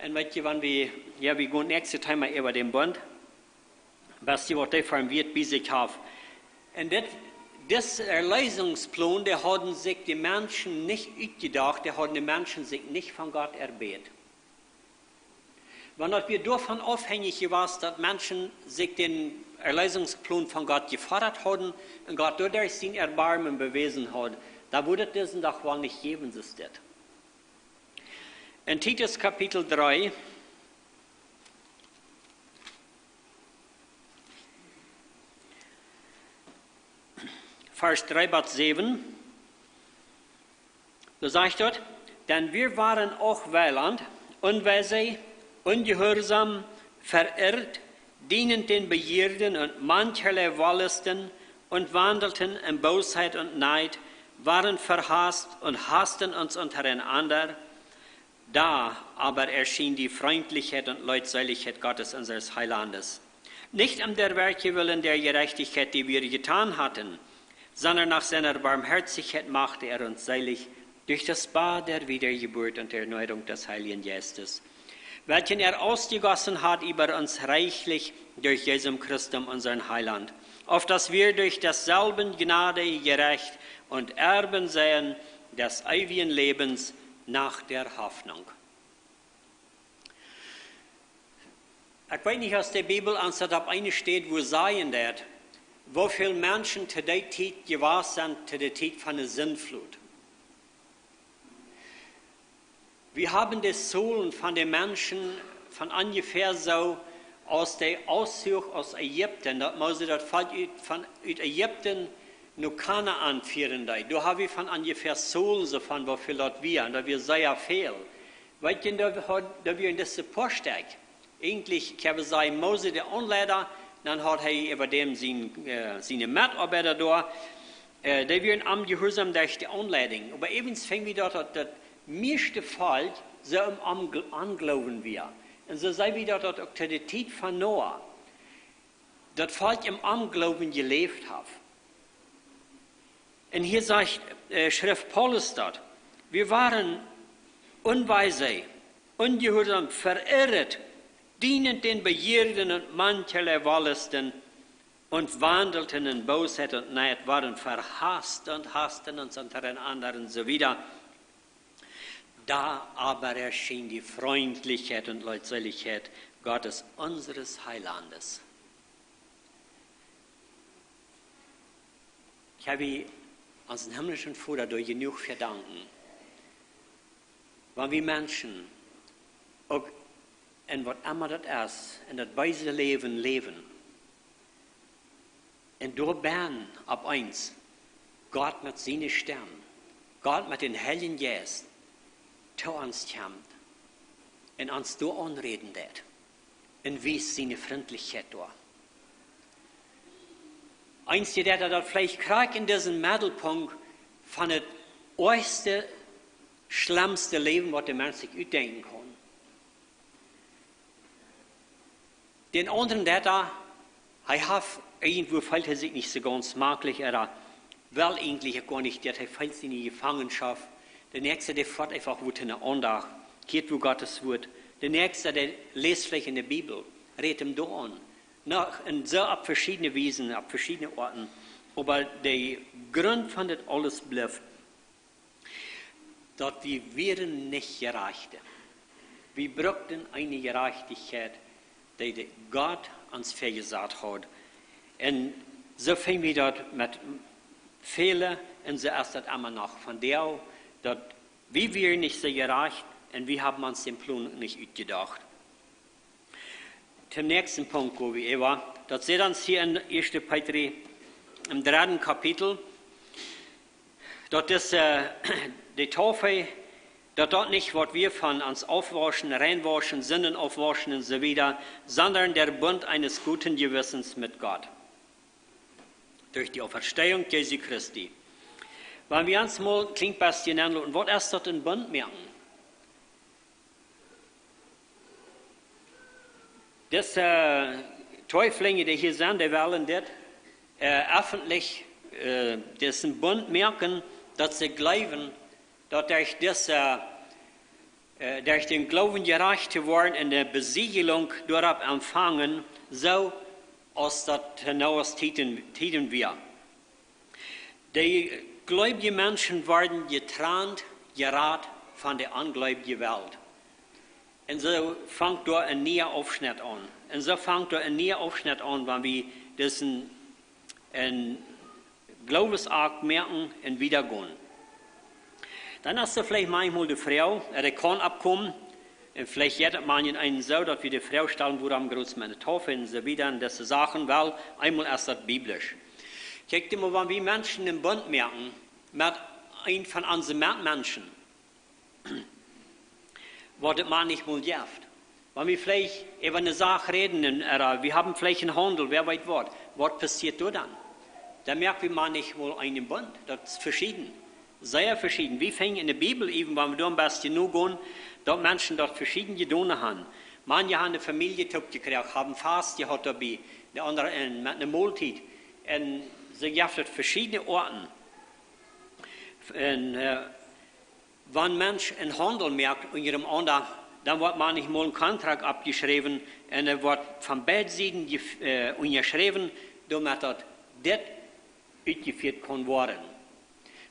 Un weet jie, wan wie, jo, wie gonen näakjste Thema äwa dän Bunt. Weet jie, waut dee fa een Wieet bie sikj haft? Un dit, dis Erlösungsplon, dee hauden sikj de Menschen nich utjedocht, dee hauden de Menschen sikj nich von Gott erbät. Wan daut wia doavon aufhenjich jewast, daut Menschen sikj dän Erlösungsplon von Gott jefodat hauden un Gott doaderch sien Erbarmen bewäsen haud, dan wudd et disen Dach woll nich jäwen, soo steit. En Titus Kapitel dree, Varsch dree bat säwen, doa sajcht daut: Denn wir waren auch Weiland, unweise, ungehorsam, verirrt, dienend den Begierden und mancherlei Wollüsten, und wandelten in Bosheit und Neid, waren verhasst und hassten uns untereinander. Da aber erschien die Freundlichkeit und Leutseligkeit Gottes, unseres Heilandes. Nicht um der Werke willen der Gerechtigkeit, die wir getan hatten, sondern nach seiner Barmherzigkeit machte er uns selig durch das Bad der Wiedergeburt und der Erneuerung des Heiligen Geistes, welchen er ausgegossen hat über uns reichlich durch Jesum Christum, unseren Heiland, auf dass wir durch desselben Gnade gerecht und Erben seien des ewigen Lebens nach der Hoffnung. Ekj weet nich, aus de Bibel ons daut opp eene Städ wua sajen deit, woo väl Menschen to dee Tiet jewast sent, to de Tiet von de Sintflut. Wie haben de Zahlen von de Menschen von onjefäa soo aus de Auszug aus Ägipten, daut Mose daut Volkj ut, von, ut Ägipten no Kanaan fieren deed. Doa ha wie von onjefäa Zahlen soo von, woo väl daut wia, un daut wia sea väl. Weet jie, doa haud, doa wieren dise poa Stekj. Eejentlich kjenn wie sajen, Mose de Aunleida, dan haud hee äwa däm sien, äh, siene Metoabeida doa, äh, dee wieren am jehuarsom derch de Aunleidunk. Oba äwent finj wie daut, daut daut mieeschte Volkj soo em Ongl-, Ongloowen wia. Un soo seenen wie daut, daut uk to de Tiet von Noah daut Volkj em Ongloowen jeläft haft. Un hia sajcht, äh, schrift Paulus daut: Wir waren unweise, ungehorsam, verirrt, dienend den Begierden und mancherlei Wollüsten und wandelten in Bosheit und Neid, waren verhasst und hassten uns untereinander und so weiter. Da aber erschien die Freundlichkeit und Leutseligkeit Gottes, unseres Heilandes. Kjenn wie onsen himmlischen Voda doa jenuach fa danken? Wan wie Menschen uk en waut emma daut es, en daut beese Läwen läwen, un doa bennen opp eens Gott met siene Stemm, Gott met dän Heiljen Jeist to ons kjemt. un ons doa aunräden deit un wiest siene Frintlichkjeit doa. Eens, daut daut veleicht krakjt en disen Meddelpunkt von daut oajchste, schlemmste Läwen, waut de Mensch sikj utdenkjen kaun. Dän aundren, daut hee haft, irjentwua feelt hee sikj nich soo gaunz maklich, ooda well eejentlich goanich, daut hee feelt siene Jefangenschoft. De näakjste, dee foat eefach wua to ne Aundacht, kjikjt wua Gottes Wort. De näakjste, dee läst veleicht en de Bibel, rät am doa aun. Noch en soo opp veschiedne Wiesen, opp veschiedne Oaten. Oba de Grunt von daut aules blift, daut wie wieren nich Jerajchte. Wie bruckten eene Jerajchtichkjeit, dee de Gott ons väajesat haud. Un soo finj wie daut met väle, un soo es daut emma noch vondoag, daut wie wieren nich soo jerajcht un wie haben ons dän Plon nich utjedocht. Toom näakjsten Punkt go wie äwa. Daut sajcht ons hia en ieeschte Petrus, em dredden Kapitel, daut dise, de Taufe, daut daut nich woat wie von ons aufwauschen, reinwauschen, Sinden aufwauschen un soo wieda, sondern der Bund eines guten Gewissens mit Gott durch die Auferstehung Jesu Christi. Wan wie ons mol een kjlien bät nenloten, waut es daut, een Bunt moaken? Dise, äh, Täuflinje, dee hia sent, dee wellen dit, äh, öffentlich, äh, disen Bunt moaken, daut see jleewen, daut derch dise, äh, derch dän Gloowen jerajcht to woaren un de Besiegelunk doaropp empfangen, soo aus daut to Noahs Tieden, Tieden wia. De jleewje Menschen worden jetrant, jerat von de onjleewje Welt. Un soo fangt doa een niea Aufschnett aun. Un soo fangt doa een niea Aufschnett aun, wan wie disen, een Gloowensakt moaken un wieda gonen. Dan es doa veleicht maunchmol de Froag, äh, dee kaun oppkomen, un veleicht jeit daut maunchen eenen soo, daut wie de Froag stalen, wuarom jrod met de Taufe un soo wieda un dise Sachen, well, eemol es daut biblisch. Kjikj emol, wan wie Menschen een Bunt moaken met eenen von onse Metmenschen, waut et maunchmol jeft. Wan wie veleicht äwa ne Sach räden un, äh, wie haben veleicht een Haundel, wäa weet waut, waut passieet doa dan? Dan moak wie maunchmol eenen Bunt, daut es veschieden. Sea veschieden. Wie finjen en de Bibel, äwen wan wie doa een bät nogonen, daut Menschen daut veschieden jedonen haben. Maunche haben de Famielje toopjekjräajen, haben Fast jehaut doabie, de aundre en, met ne Moltiet. Un soo jeft et veschiedne Oaten. Un, äh, wan Mensch een Haundel moakt unjarenaunda, dan woat maunchmol een Kontrakt oppjeschräwen un et woat von beid Sieden jef-, äh, unjaschräwen, doamet daut dit utjefieet kaun woaren.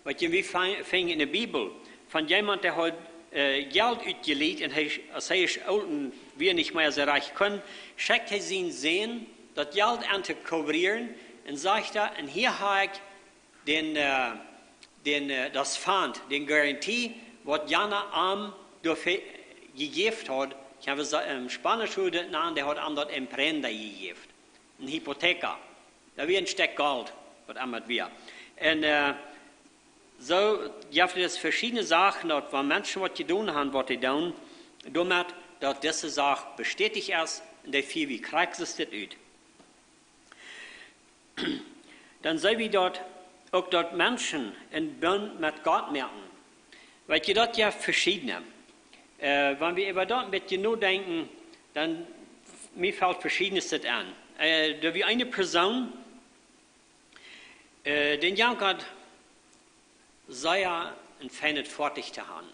Waut wie fi-, finjen en de Bibel, von jemaunt, dee haud, äh, Jelt utjeliehen un hee, aus hee es oolt un wia nich mea soo rajcht kunn, schekjt hee sienen Sän daut Jelt aun to kubrieren un sajcht hee: "Un hia hab ekj dän, äh, dän, äh, daut Pfand, dän Garantie, waut jana am doafäa jejäft haud." Ekj hab daut em Spanischen huat daut nanen, dee haud am daut en prenda jejäft. Een Hypotheka. Daut wia een Stekj Golt, waut emma et wia. Un, äh, soo jeft et veschiedne Sachen, daut wan Menschen waut jedonen haben, waut dee doonen, doamet daut dise Sach bestätigt es, un dee fia wie krakjt soo dit ut. Dan seenen wie doa uk, daut Menschen een Bunt met Gott moaken. Weet jie, daut jeft veschiedne. Äh, wan wie äwa daut een bät nodenkjen, dan, mie felt veschiednet aun. Äh, doa wia eene Persoon, äh, dän jankad sea een feinet Foatich to haben.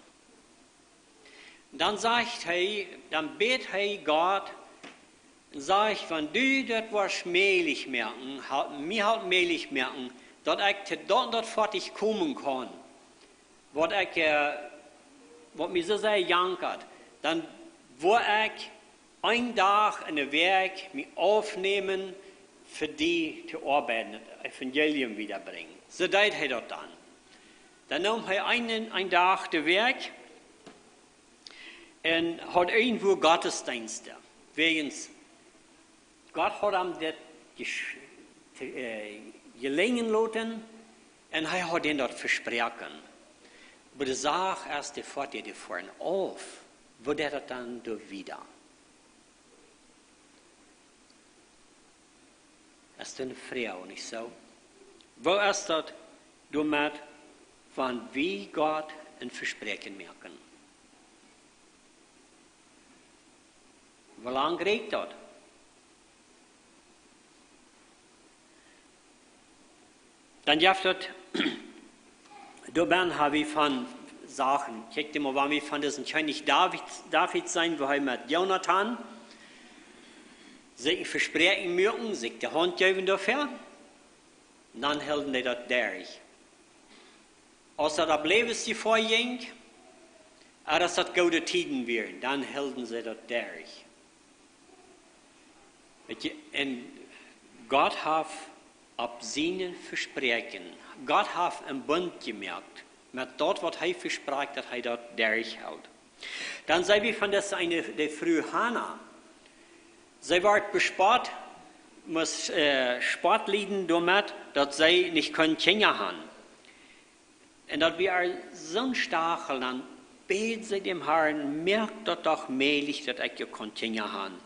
Dan sajcht hee, dan bät hee Gott un sajcht: "Wan du daut wurscht mäajlich moaken, ha-, mie haulf mäajlich moaken, daut ekj to daut un daut Foatich komen kaun, waut ekj, äh, waut mie soo sea jankat, dan woa ekj een Dach en de Wäakj mie aufnämen, fa die to oabeiden, daut Evangelium wiedabrinjen." Soo deed hee daut dan. Dan neem hee eenen, eenen Dach de Wäakj un haud irjentwua Gottesdeenst. Wäajens Gott haud am dit jesch-, äh, jelinjen loten un hee haud am daut vesproaken. Oba de Sach es, dee foat, dee foaren auf. Woo deit daut dan doa wieda? Es eene Froag, nich soo? Woo es daut doamet, wan wie Gott een Vespräakjen moaken? Woo lang rieekjt daut? Dan jeft daut, doa benn ha wie von Sachen, kjikj emol, wan wie von disen Kjennich David, David seenen, woo hee met Jonatan sikj een Vespräakjen muaken, sikj de Haunt jeewen doafäa, dan hilden dee daut derch. Aus daut opp Läwensjefoa jinkj, ooda aus daut goode Tieden wieren, dan hilden see daut derch. Weetst, un Gott haft opp siene Vespräakjen, Gott haft een Bunt jemoakt met daut, waut hee vesprakjt, daut hee daut derchhelt. Dan seenen wie von dise eene, de Fru Hana. See wort bespott, must, äh, Spott lieden doamet, daut see nich kunn Kjinja han. Un daut wia äa soon Stachel, dan bäd see däm Harn: Moak daut doch mäajlich, daut ekj jo kunn Kjinja han.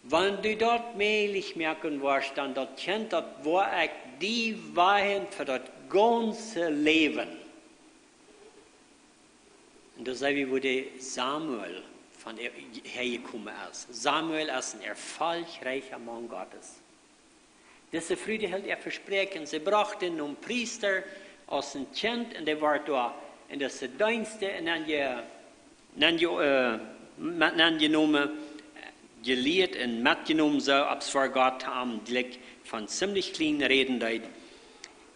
Wan du daut mäajlich moaken woascht, dan daut Kjint, daut woa ekj die weien fa daut gaunze Läwen. Un doa seenen wie, wua de Samuel von häajekomen es. Samuel es een erfolgreicha Maun Gottes. Dise Fru, dee hilt äa Vespräakjen. See brocht am nom Priesta aus een Kjint un dee wort doa en dise Deenste un dan je, dan je, äh, met, dan jenomen, jelieet un metjenomen, soo aus woo Gott am jlikj von ziemlich kjlien räden deed.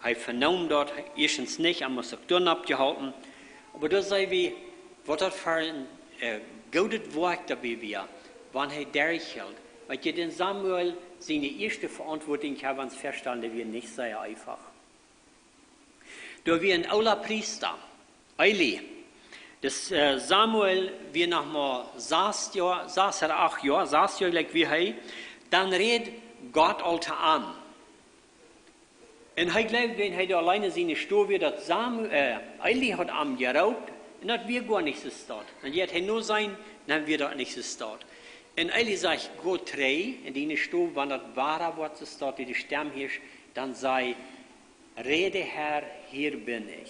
Hee venoom daut ieeschtens nich, hee must uk doa oppjeholpen. Oba doa seenen wie, waut daut fa een, äh, goodet Woakj doabie wia, wan hee derchhilt. Weetst, dän Samuel siene ieeschte Veauntwuatunk, kaun wie ons väastalen, dee wia nich sea eefach. Doa wia een oola Priesta, Eli. Dis, äh, Samuel wia noch mau sas Joa, sas ooda acht Joa, sas Joa, jlikj, wia hee. Dan räd Gott aul to am. Un hee jleewd, wan hee doa auleen en siene Stow wia, daut Samu-, äh, Eli haud am jeroopt, un daut wia goa nich soo staut. Un jeit hee no sennen, dan wia daut nich soo staut. Un Eli sajcht: Go trigj en diene Stow, wan daut wada woat soo staut, dee de Stemm hieescht, dan saj: Räd, Herr, hia bie mie.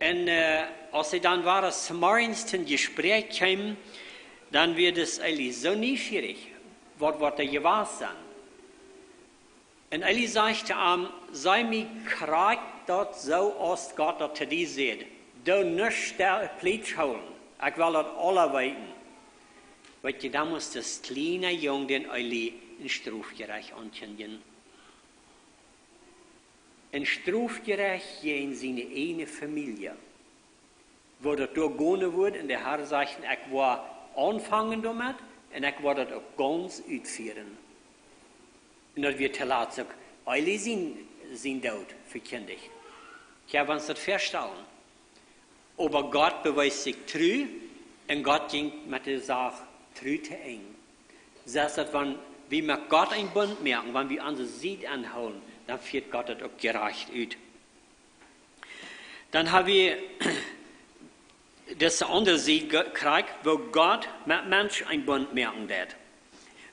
Un, äh, aus see dan wada zemorjes tom Jespräakj kjeemen, dan wia dis Eli soo nieschierich, waut, waut doa jewast es. Un Eli sajcht to am: Saj mie krakjt daut soo, aus Gott daut to die säd. Doo nuscht plietsch hoolen. Ekj well daut aules weeten. Weetst, dan must dis kjliena Jung dän Eli een Strofjerecht aunkjindjen. Een Strofjerecht jäajen siene ieejne Famielje. Woo daut doa gonen wudd, un de Herr sajcht: Ekj woa aunfangen doamet, un ekj woa daut uk gaunz utfieren. Un daut wia toolatst uk Eli sien, sien Doot vekjindicht. Kjenn wie ons daut väastalen? Oba Gott bewees sikj tru, un Gott jinkj met de Sach tru to Enj. Soo es daut, wan wie met Gott een Bunt moaken, wan wie aun siene Sied aunhoolen, dan fieet Gott daut uk jerajcht ut. Dan ha wie dise aundre Sied ge-, krakjt, woo Gott met Mensch een Bunt moaken deit.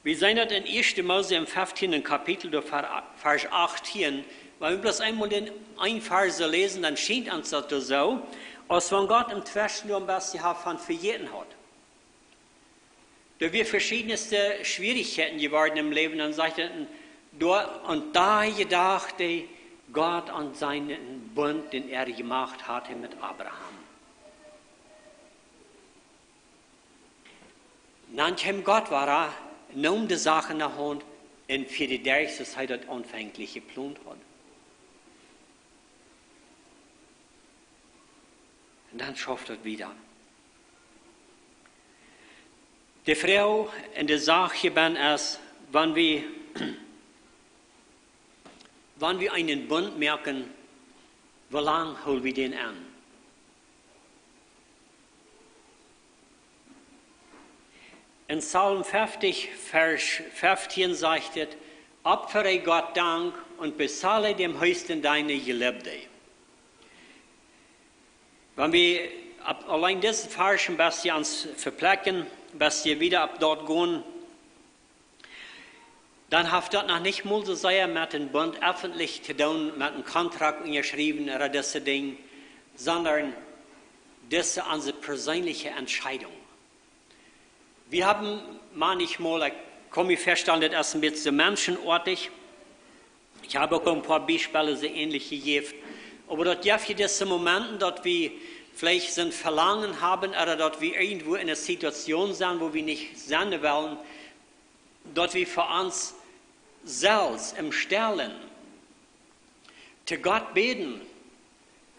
Wie seenen daut en ieeschte Mose em feftienden Kapitel, doa Ver-, Varsch achtieen. Wan wie bloos eemol dän eenen Varsch läsen, dan schient ons daut soo, aus wan Gott em Tweschen doa een bät haft von vejäten haud. Doa wia veschiedne Schwierichkjeiten jeworden em Läwen, dan sajcht hee, doa, un doa jedocht Gott aun sienen Bunt, dän hee jemoakt haud met Abraham. Dan kjeem Gott wada, neem de Sach enne Haunt un fieed dee derch, soo aus hee daut aunfänglich jeplont haud. Un dan schauft daut wieda. De Froag en de Sach hia benn es, wan wie, wan wie eenen Bunt moaken, woo lang hool wie dän aun? En Psalm feftich, Varsch feftieen sajcht et: Opfere Gott Dank und bezahle dem Höchsten deine Gelübde. Wan wie Opp, auleen disen Varsch een bät ons vepläkjen, een bät wieda opp daut gonen, dan haft daut noch nich mol soo sea met een Bunt effentlich to doonen, met een Kontrakt unjaschriewen ooda dise Dinj, sonda dise onse perseenelje Entscheidunk. Wie haben maunchmol, ekj kaun mie väastalen, daut es een bät soo menschenoatich. Ekj hab uk een poa Biespels soo änelje jejäft. Oba daut jeft je dise Momenten, daut wie veleicht soon Velangen haben ooda daut wie irjentwua en eene Situation sent, wua wie nich sennen wellen, daut wie fa ons selfst em Stillen to Gott bäden,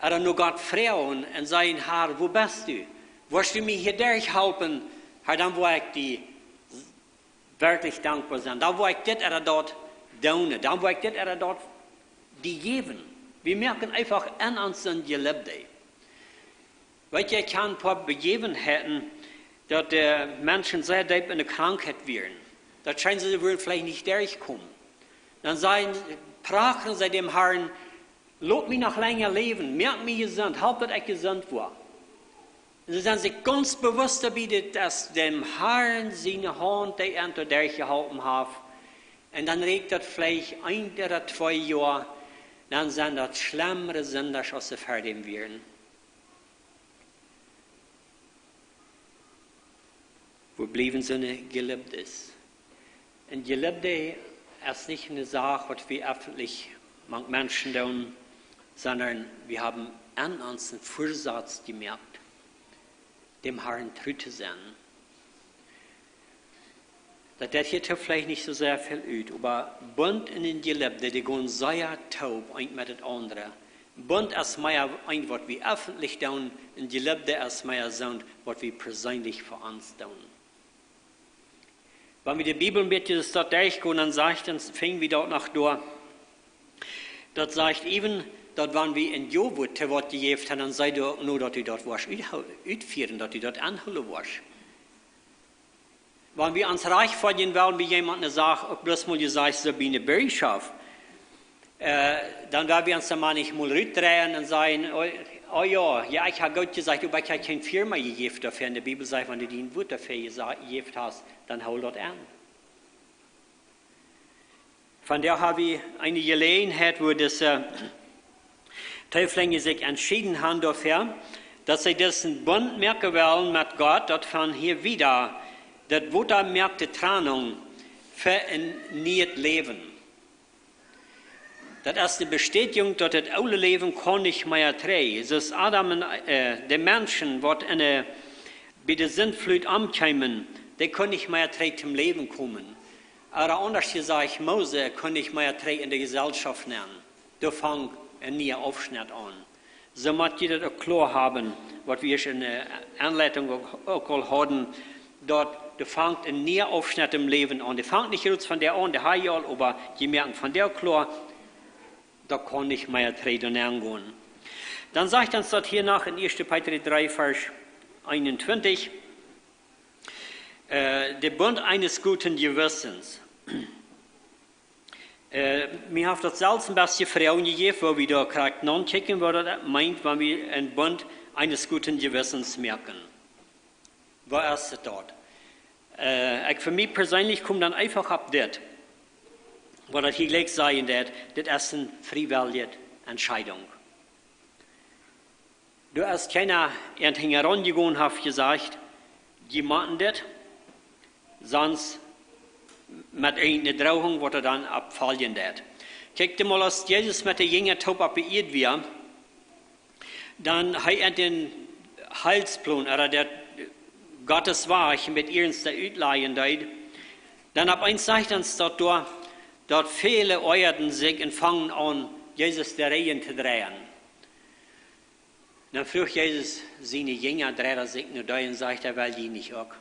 ooda no Gott froagen un sajen: "Herr, wua best du? Woascht du mie hia derchhalpen? Herr, dan woa ekj die werkjlich dankboa sennen. Dan woa ekj dit ooda daut doonen. Dan woa ekj dit ooda daut die jäwen." Wie moaken eefach en ons een Jelebd. Weet jie, ekj kjan een poa Bejäwenheiten, daut de Menschen sea deep en de Krankheit wieren. Daut schient, see wudden veleicht nich derchkomen. Dan sajen, prachten see däm Herrn: "Lot mie noch lenja läwen, moak mie jesunt, halp daut ekj jesunt woa." Un see sent sikj gaunz bewusst doabie, daut es däm Herrn siene Haunt, dee an doa derchjeholpen haft. Un dan rieekjt daut veleicht een ooda twee Joa, dan sent daut schlemmre Sind aus see ver däm wieren. Wua bliewen soone Jelebds? Een Jelebd es nich eene Sach, waut wie effentlich mank Menschen doonen, sonda wie haben en ons een Voasatz jemoakt, däm Herrn tru to sennen. Daut deit hia veleicht nich soo sea väl ut, oba Bunt un een Jelebd, dee gonen sea toop, eent met daut aundre. Bunt es mea eent, waut wie effentlich doonen, een Jelebd es mea soont, waut wie perseenelje fa ons doonen. Wan wie de Bibel een bät soo derchgonen, dan sajcht ons, finj wie daut noch doa, daut sajcht äwen, daut wan wie een Jo wort to waut jejäft haben, dan sajcht daut uk no, daut du daut woascht uthol-, utfieren, daut du daut aunhoolen woascht. Wan wie ons rajcht fälen, wan wie jemonden eene Sach uk bloos mol jesajcht, soo bie eene Birjschoft, äh, dan woa wie ons dan mau nich mol rutdreien un sajen: "Oh, oh jo, jo, ekj hab goot jesajcht, oba ekj hab kjeen Fief mea jejäft doafäa." Un de Bibel sajcht, wan du dien Wuat doafäa jesa-, jejäft hast, dan hool daut aun. Vondoag hab wie eene Jeläajenheit, wua dise Teeflinje sikj entschieden haben doafäa, daut see disen Bunt moaken wellen met Gott, daut von hia wieda, daut Wota moakt de Trennunk fa een nieet Läwen. Daut es de Bestätigung, daut daut oole Läwen kaun nich mea trigj. Soo aus Adam un, äh, de Menschen, waut en de, bie de Sintflut omkjeemen, dee kunnen nich mea trigj toom Läwen komen. Ooda aundasch jesajcht, Mose kunn nich mea trigj en de Jeselschoft nenn. Doa fangt een niea Aufschnett aun. Soo mott jie daut uk kloa haben, waut wie ieescht en de Enleitunk uk, uk aul hauden, daut doa fangt een niea Aufschnett em Läwen aun. Dee fangt nich groot vondoag aun, dee hab jie aul, oba jie moaken vondoag kloa, daut kaun nich mea trigj doa nenn gonen. Dan sajcht ons daut hia noch en ieeschte Petrus dree, Varsch eenuntwintich, äh, de Bunt eines guten Gewissens. Äh, mie haft daut selfst een bät Froagen jejäft, wua wie doa krakjt nochecken, waut daut meent, wan wie een Bunt eines guten Gewissens moaken. Waut es daut? Äh, ekj fa mie perseenlich kom dan eefach opp dit, waut daut hia jlikj sajen deit, dit es eene friewellje Entscheidunk. Doa es kjeena, dee hinjaraun jegonen haft, jesajcht: "Jie motten dit, sonst met eene Drohung, waut doa dan opp foljen deit." Kjikj mol, aus Jesus met de Jinja toop opp de Ieed wia, dan hee an dän Heilsplan, ooda daut Gottes Wajch met iernst utlajen deed, dan opp eemol sajcht ons daut doa, daut väle oajaden sikj un fungen aun, Jesus de Rigjen to dreien. Dan fruach Jesus siene Jinja, dreid sikj no dee un sajcht: "Well jie nich uk?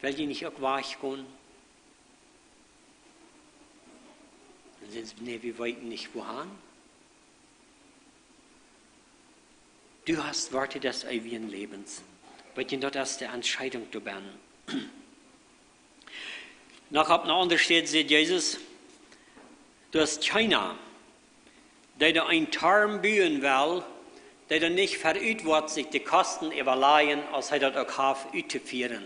Well jie nich uk wajchgonen?" Dan säden see: "Nä, wie weeten nich, wuahan." Du hast Worte des ewigen Lebens. Weet jie, daut es de Entscheidunk doa bennen. Noch opp eene aundre Städ sajcht Jesus, daut kjeena, dee doa een Torm buen well, dee doa nich verut woat sikj de Kosten äwalajen, aus hee daut uk haft uttofieren.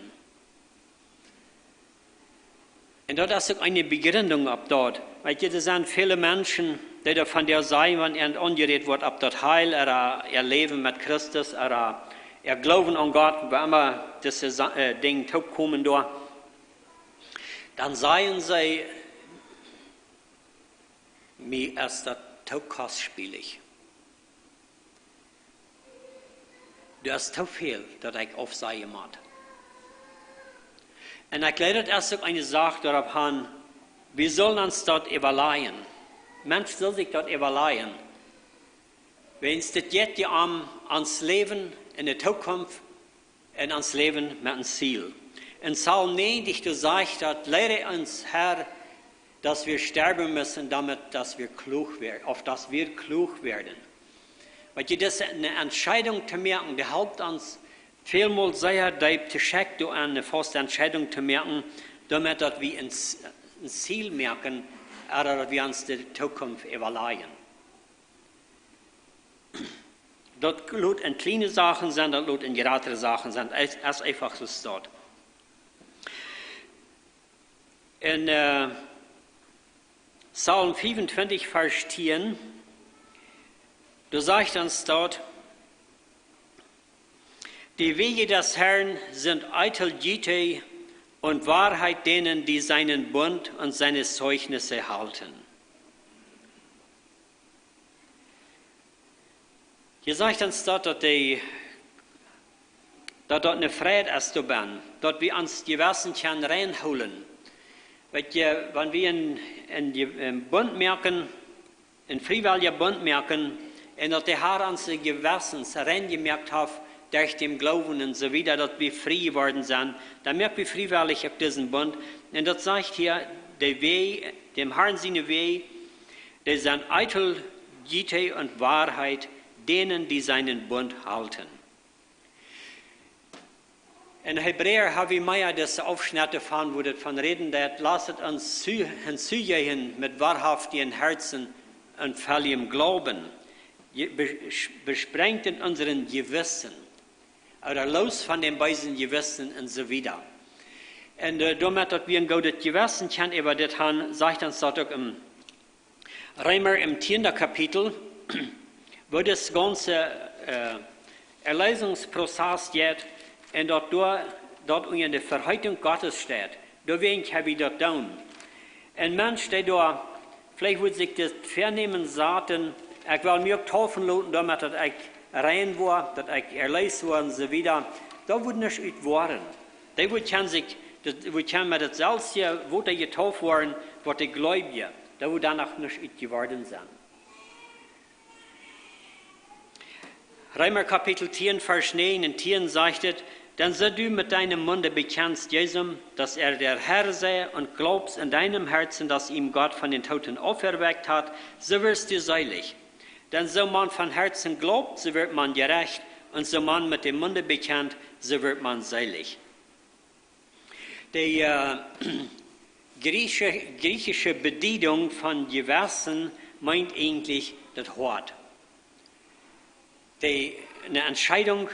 Un daut es uk eene Begründung opp daut. Weet jie, doa sent väle Menschen, dee doa von däa sajen, wan an aunjerät woat opp daut Heil, ooda äa Läwen met Christus, ooda äa Gloowen aun Gott, wua emma dise Sa-, äh, Dinja toopkomen doa, dan sajen see: "Mie es daut too kostspielich. Daut es too väl, daut ekj aufsajen mott." Un ekj jleew, daut es uk eene Sach doaropp han, wie sellen ons daut äwalajen. Mensch saul sikj daut äwalajen. Wiels dit jeit je om ons Läwen enne Tookunft un ons Läwen met een Ziel. En Psalm näajentich, doa sajcht daut: "Lehre uns, Herr, dass wir sterben müssen, damit dass wir klug werden, auf dass wir klug werden." Weet jie, daut es eene Entscheidung to moaken, dee halpt ons välmol sea deep to schekjen, doa eene faste Entscheidung to moaken, doamet daut wie een Z-, een Ziel moaken, ooda daut wie ons de Tookunft äwalajen. Daut lot en kjliene Sachen sennen, daut lot en jratre Sachen sennen. Et es eefach soo daut. En, äh, Psalm fiefuntwintich, Varsch tieen, doa sajcht ons daut: "Die Wege des Herrn sind eitel Güte und Wahrheit denen, die seinen Bund und seine Zeugnisse halten." Hia sajcht ons daut, daut dee, daut daut eene Frieheit es doabennen, daut wie ons Jewessen kjennen reinhoolen. Weet jie, wan wie een, een Je-, een Bunt moaken, een friewellja Bunt moaken, un daut de Herr onse Jewessens rein jemoakt haft derch dän Gloowen un soo wieda, daut wie frie jeworden sent, dan moak wie friewellich uk disen Bunt. Un daut sajcht hia, de Wajch, däm Herrn siene Wajch, dee sent eitel Güte und Wahrheit denen, die seinen Bund halten. En Hebräa ha wie mea dise Aufschnett von, wua daut von räden deit: "Lasset uns zu-, hinzugehen mit wahrhaftigen Herzen und vollem Glauben, je-, bes-, besprengten unseren Gewissen, oder los von dem bösen Gewissen" un soo wieda. Un, äh, doamet daut wie een goodet Jewessen kjennen äwa dit han, sajcht ons daut uk em Reema em tieenden Kapitel, wua daut gaunze, äh, Erlösungsprozess jeit un daut doa, daut unja de Verhütung Gottes steit. Doawäajen kjenn wie daut doonen. Een Mensch, dee doa veleicht wudd sikj daut Väanämen saten: "Ekj well mie uk deepen loten, doamet daut ekj rein woa, daut ekj erleest woa" un soo wieda, daut wudd nuscht ut woaren. Dee wudd kjennen sikj, daut wudd kjennen met daut selwje Wota jedeept woaren, waut de Gleubje, daut wudd doa noch nuscht ut jeworden sennen. Reema Kapitel tieen, Varsch näajen un tieen sajcht et: "Denn so du mit deinem Munde bekennst Jesus, dass er der Herr sei, und glaubst in deinem Herzen, dass ihn Gott von den Toten auferweckt hat, so wirst du selig. Denn so man von Herzen glaubt, so wird man gerecht, und so man mit dem Munde bekennt, so wird man selig." De, äh, griechische, griechische Bediedung von Jewessen meent eejentlich daut Hoat. De, eene Entscheidung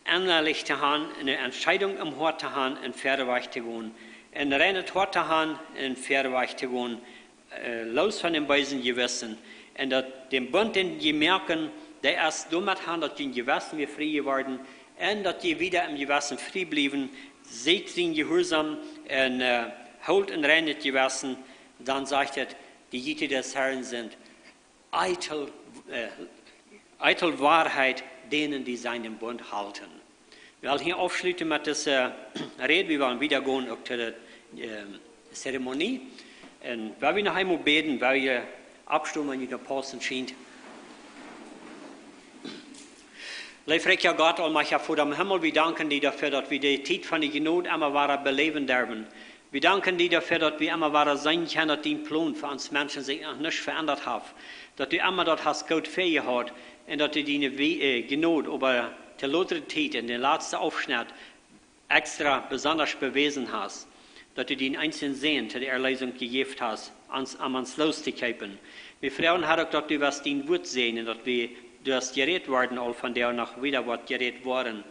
ennalich to han, eene Entscheidung em Hoat to han un wieda wajch to gonen. Een reinet Hoat to han un wieda wajch to gonen, äh, los von däm beesen Jewessen. Un daut dän Bunt, dän jie moaken, dee es doamet han, daut jun Jewessen wada frie jeworden, un daut jie wada em Jewessen frie bliewen, seid sien jehuarsom un, äh, hoolt een reinet Jewessen. Dan sajcht et: "Die Güte des Herrn sind eitel, äh, eitel Wahrheit denen, die seinen Bund halten." Wie wellen hia aufschluten met dise, äh, Räd, wie wellen wada gonen uk to de, ähm, Zeremonie. Un wie wellen noch eemol bäden, wie wellen aufstonen, wan jie daut paussent schient. Leewa, rikja Gott, aulmajchtja Voda em Himmel, wie danken die doafäa, daut wie de Tiet von de Jnod emma wada beläwen derwen. Wie danken die doafäa, daut wie emma wada seenen kjennen, daut dien Plon fa ons Menschen sikj noch nich veendat haft. Daut du emma daut hast goot väajehaut un daut du diene We-, äh, Jnod oba to lota Tiet en dän latsten Aufschnett extra besonda bewäsen hast. Daut du dienen eensjen Sän to de Erlösung jejäft hast. ons, om ons loos to kjeepen. Wie froagen, Herr, uk daut du wurscht dien Wuat säajnen, daut wie, du hast jerät worden, aul von doa noch wieda woat jerät woaren.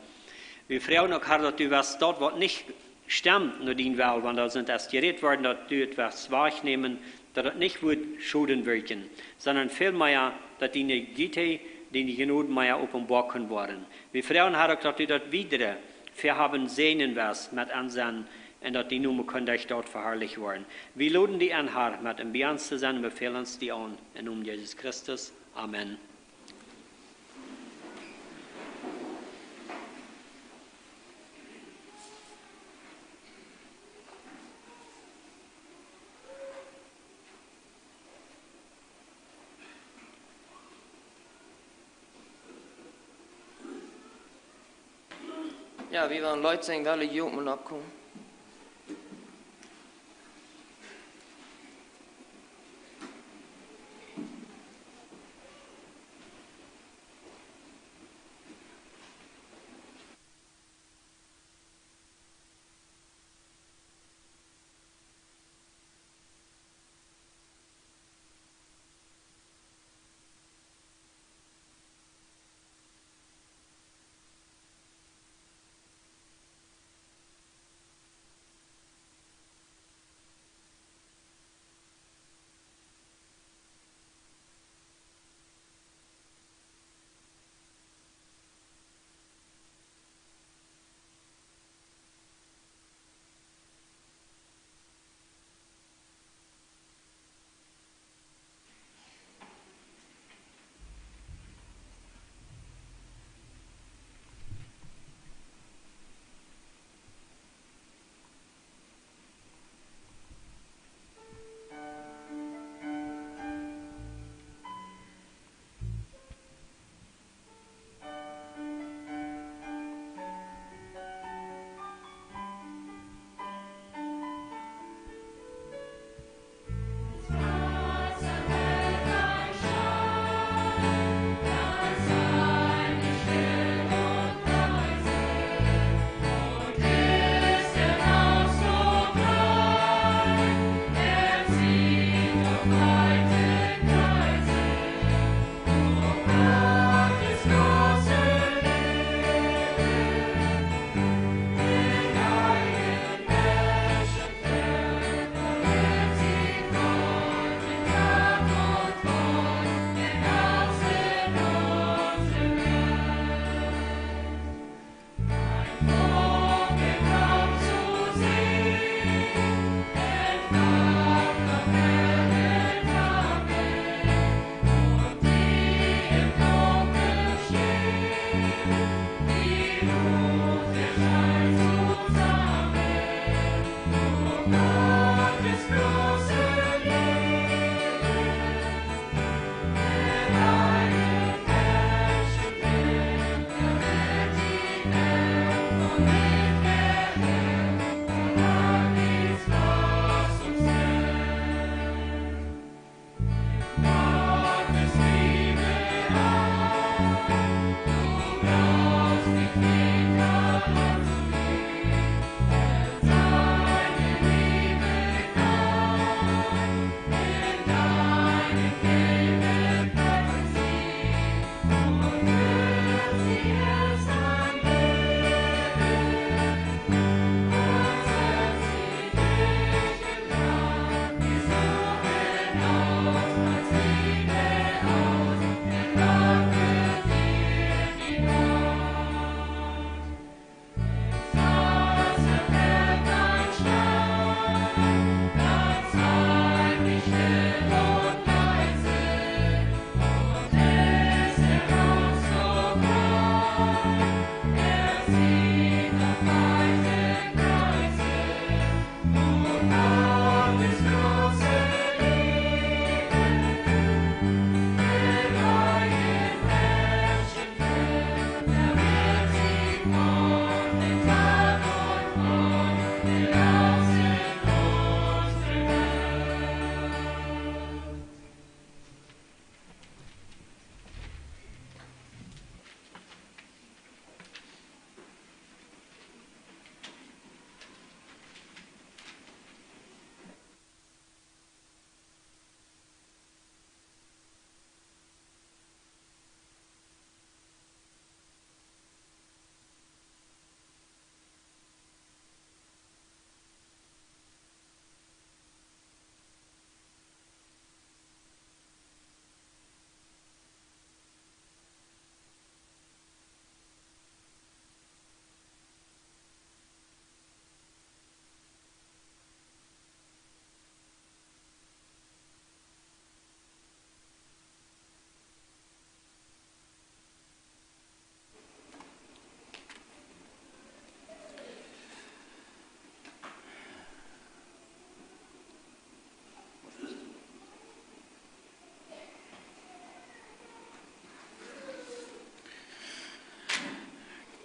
Wie froagen uk, Herr, daut du wurscht daut, waut nich stemmt no dien Well, wan doa sent es jerät worden, daut du et wurscht wajchnämen, daut et nich wudd Schoden wirkjen, sonda väl mea, daut diene Jiet, diene Jnod mea openboa kunn woaren. Wie froagen, Herr, uk daut du daut wiedre väa haben säajnen wurscht met ons sennen un daut dien Nomen kunn derch daut veharlicht woaren. Wie loden die en, Herr, met em bie ons to sennen, befälen ons die aun. Em Nomen Jesus Christus. Amen. Jo, wie woaren Leet sinjen, wolle jie uk mau oppkomen.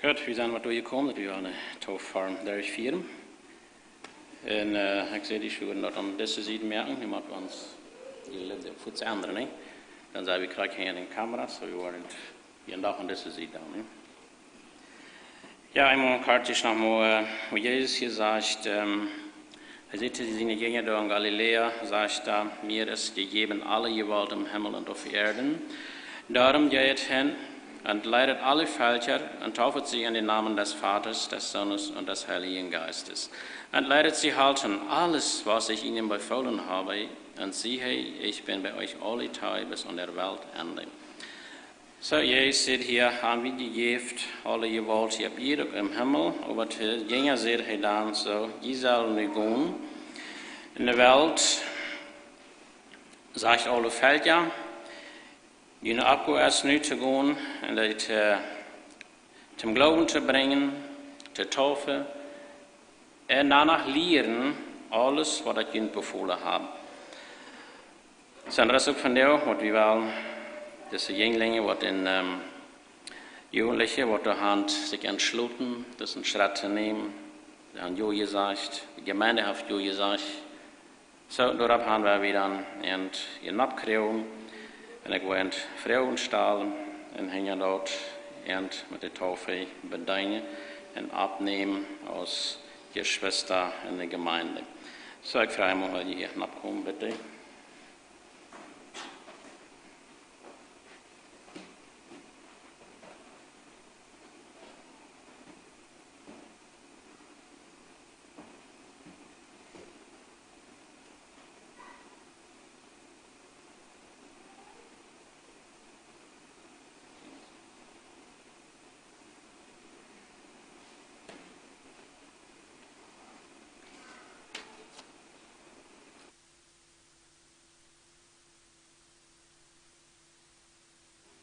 Goot, wie sent waut doa jekomen, daut wie aun de Taufe derchfieren. Un, äh, ekj see, dee schuwen daut aun dise Sied moaken, dee motten wie ons hia lieden, fuaz endren, nä? Dan sent wie krakjt hia en de Kamera, soo wie woaren hia noch aun dise Sied dan, nä? Jo, eemol kort noch mol, äh, woo Jesus hia sajcht, ähm, hee säd to siene Jinja doa en Galiläa, sajcht hee: "Mir es jejäft aule Jewault em Himmel un opp Ieed. Doaromm jeit han un lieet aule Velkja un deept see en dän Nomen des Vaters, des Sohnes un des Heiligen Geistes. Un lieet see hoolen aules, waut ekj junt befoolen hab. Un siehe, ekj sie bie junt aule Doag bat aun de Weltenj." Soo, Jesus säd hia: "Hab ekj junt jejäft aule Jewault hia opp Ieed, uk em Himmel." Oba to de Jinja säd hee dan soo: "Jie sellen nu gonen en de Welt, sajcht aule Velkja, june Oppgow es nu to gonen un dee, äh, toom Gloowen to brinjen, to deepen un doano lieren aules, waut ekj junt befolen hab." Soo, daut es uk vondoag waut wie wellen, dise Jinjlinja, waut en, ähm, Jugentliche, waut doa han sikj entschloten, disen Schrett to nämen. Dee han jo jesajcht, de Jemeent haft jo jesajcht. Soo, doaropp han wie dan en je nopp kjrieen. Un ekj well an Froagen stalen un hinja daut an met de Taufe bedeenen un oppnämen aus Jeschwista en de Jemeent. Soo, ekj froag mol, jie hia nopp komen, bitte.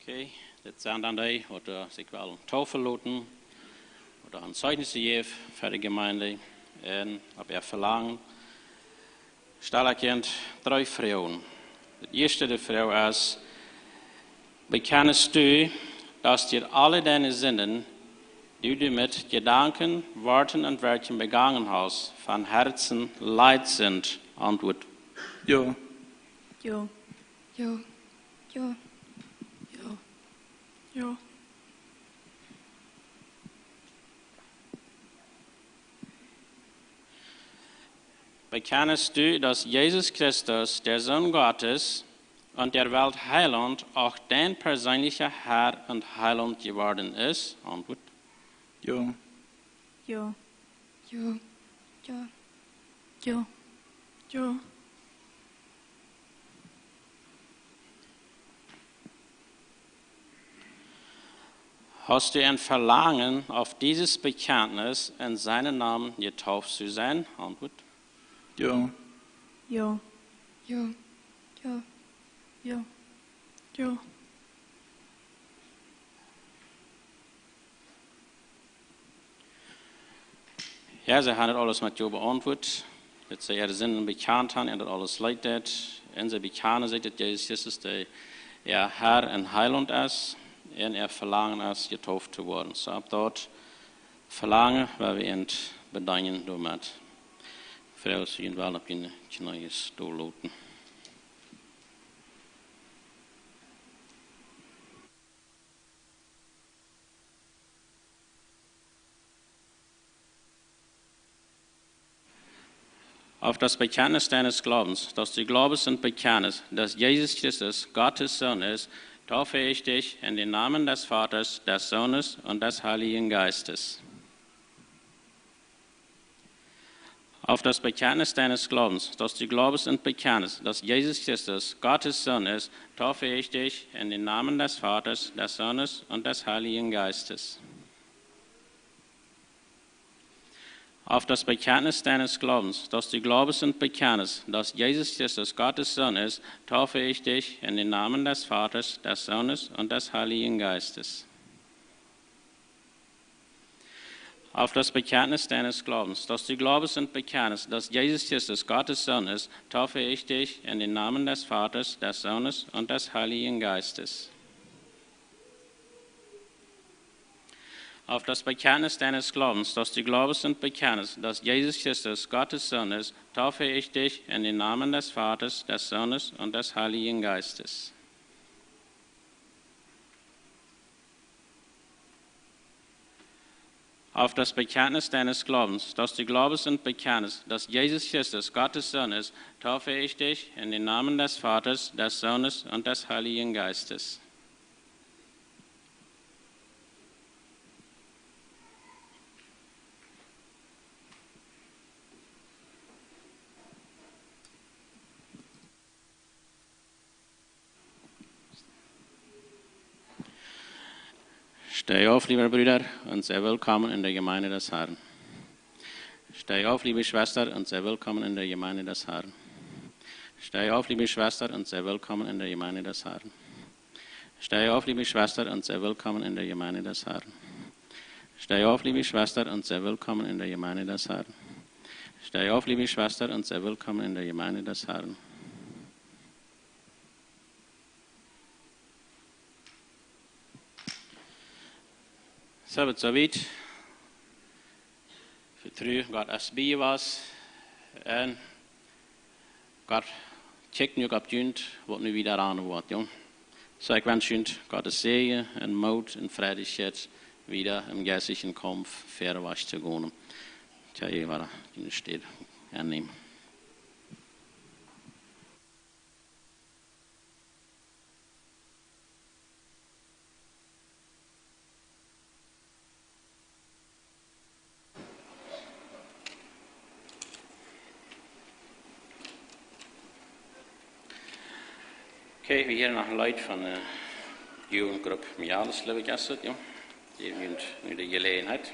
Okay, dit sent dan dee, waut, äh, sikj wellen taufen loten, waut een Zeichnis jäwen fa de Jemeent un opp äa Velangen. Stal ekj junt dree Froagen. De ieeschte, de Froag es: Bekennst du, dass dir alle deine Sünden, die du mit Gedanken, Worten und Werken begangen hast, von Herzen leid sind? Antwort: Jo. Jo. Jo. Jo. Jo. Jo. Bekennst du, dass Jesus Christus, der Sohn Gottes und der Welt Heiland, auch dein persönlicher Herr und Heiland geworden ist? Antwort: Jo. Jo. Jo. Jo. Jo. Jo. Hast du ein Verlangen, auf dieses Bekenntnis in seinem Namen getauft zu sein? Antwort: Jo. Jo. Jo. Jo. Jo. Jo. Jo. Jo, see han daut aules met jo beauntwuat. Daut see äare Sinden bekjant han un daut aules leet deed. Un see bekjanen sikj, daut Jesus Christus de, äa Herr un Heiland es. Un äa Velangen es, getauft to woaren. Soo opp daut Velangen, woa wie an bedeenen doamet. Froagen, jie wellen opp june Kjnees dol loten. Auf das Bekenntnis deines Glaubens, dass du glaubst und bekennst, dass Jesus Christus Gottes Sohn ist, taufe ich dich in den Namen des Vaters, des Sohnes und des Heiligen Geistes. Auf das Bekenntnis deines Glaubens, dass du glaubst und bekennst, dass Jesus Christus Gottes Sohn ist, taufe ich dich in den Namen des Vaters, des Sohnes und des Heiligen Geistes. Auf das Bekenntnis deines Glaubens, dass du glaubst und bekennst, dass Jesus Christus Gottes Sohn ist, taufe ich dich in den Namen des Vaters, des Sohnes und des Heiligen Geistes. Auf das Bekenntnis deines Glaubens, dass du glaubst und bekennst, dass Jesus Christus Gottes Sohn ist, taufe ich dich in den Namen des Vaters, des Sohnes und des Heiligen Geistes. Auf das Bekenntnis deines Glaubens, dass du glaubst und bekennst, dass Jesus Christus Gottes Sohn ist, taufe ich dich in den Namen des Vaters, des Sohnes und des Heiligen Geistes. Auf das Bekenntnis deines Glaubens, dass du glaubst und bekennst, dass Jesus Christus Gottes Sohn ist, taufe ich dich in den Namen des Vaters, des Sohnes und des Heiligen Geistes. Steh auf, lieber Bruder, und sei willkommen in der Gemeinde des Herrn. Steh auf, liebe Schwester, und sei willkommen in der Gemeinde des Herrn. Steh auf, liebe Schwester, und sei willkommen in der Gemeinde des Herrn. Steh auf, liebe Schwester, und sei willkommen in der Gemeinde des Herrn. Steh auf, liebe Schwester, und sei willkommen in der Gemeinde des Herrn. Steh auf, liebe Schwester, und sei willkommen in der Gemeinde des Herrn. Soo, daut soo wiet. Vetru, Gott es bie ons. Un Gott kjikjt nu opp junt, waut nu wieda aun woat, jo. Soo, ekj wensch junt Gottes Säajen un Moot un Freiheit wieda em jeistlichen Kaumf wieda wajch to gonen. Tja, jie woaren june Städ aunnämen. Okay, wie hieren noch een Leet von de Jugendgrupp Mialis, jleew ekj, es daut, jo. Dee haben nu de Jeläajenheit.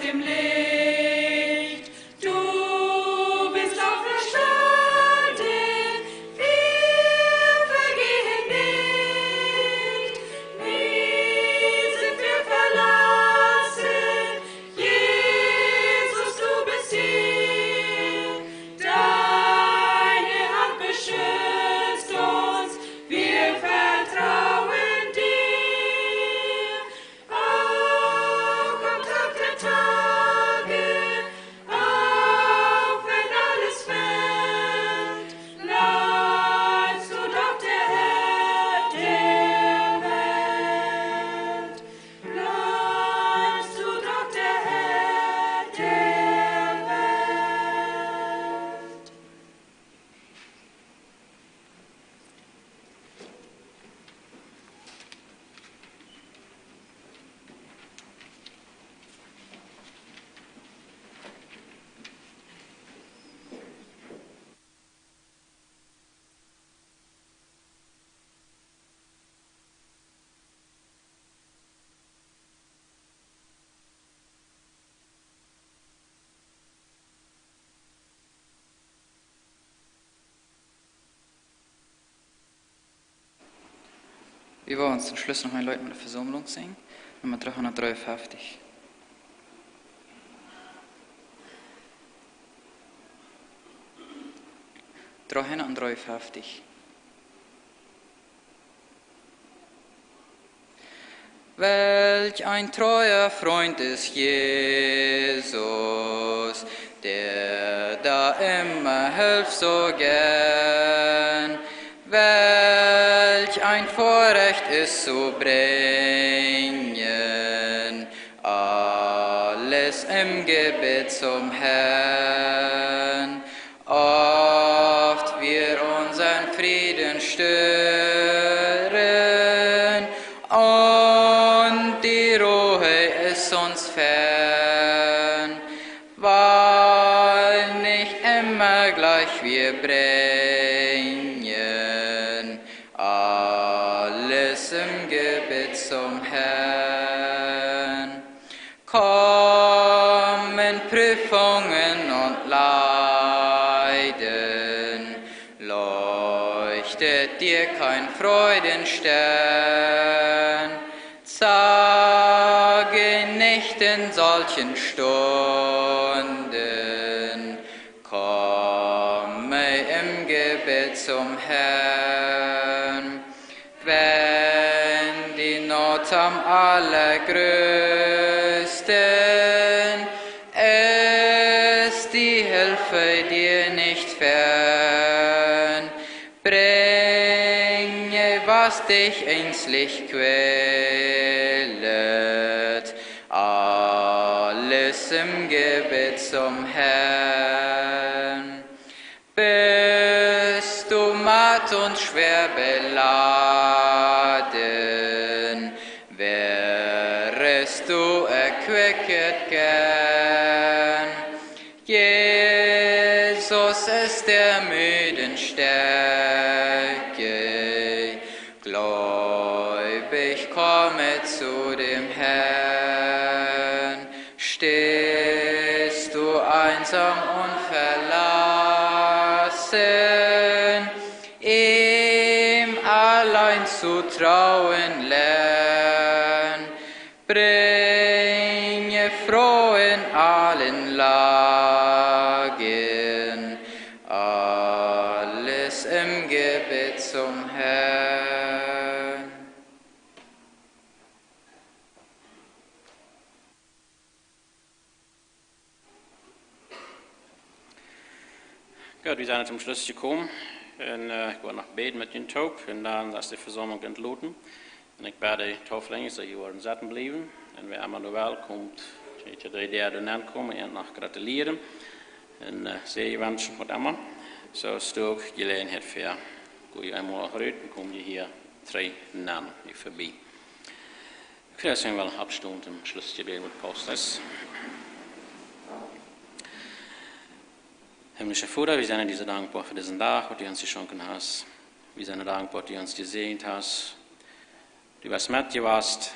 Im Licht. Du bist auferstanden, wir vergehen nicht. Wie sind wir verlassen, Jesus, du bist hier. Deine Hand beschützt uns, wir vertrauen dir. Auch am Tag der Tage, auch wenn alles fällt, bleibst du doch der Herr der Welt. Bleibst du doch der Herr der Welt. Wie woaren toom Schluss noch een Leet met de Vesaumlunk sinjen. Numma dreehundatdreeunfeftich. Dreehundatdreeunfeftich. Welch ein treuer Freund ist Jesus, der da immer hilft so gern. Welch ein Vorrecht ist zu bringen, alles im Gebet zum Herrn. Oft wir unseren Frieden stören und die Ruhe ist uns fern, weil nicht immer gleich wir bringen alles im Gebet zum Herrn. Kommen Prüfungen und Leiden, leuchtet dir kein Freudenstern. Zage nicht in solchen Stunden, komme im Gebet zum Herrn. Wenn die Not am allergrößten ist, die Hilfe dir nicht fern. Bringe, was dich ängstlich quält, alles im Gebet zum Herrn. Bist du matt und schwer beladen, wärest du erquicket gern. Jesus ist der müden Stärke, gläubig komme zu dem Herrn. Stehst du einsam und verlassen, ihm allein zu trauen lern. Bringe froh in allen Lagen alles im Gebet zum Herrn. Goot, wie sent toom Schluss jekomen. Un, äh, ekj woa noch bäden met junt toop. Un dan es de Vesaumlunk entloten. Un ekj bäd de Tauflinja, daut jie woaren sitten bliewen. Un wäa emma nu well, komt, jie dee, dee doa nenn komen, an noch gratulieren. Un, äh, Säajen wenschen, waut emma. Soo es uk Jeläajenheit fa, go jie eemol rut un kom jie hia trigj nenn, hia verbie. Ekj well ons oppstonen toom Schlussjebäd, waut paust es. Himmlischa Voda, wie sent die soo dankboa fa disen Dach, waut du ons jeschonken hast. Wie sent dankboa, waut du ons jesäajent hast. Du best met ons jewast.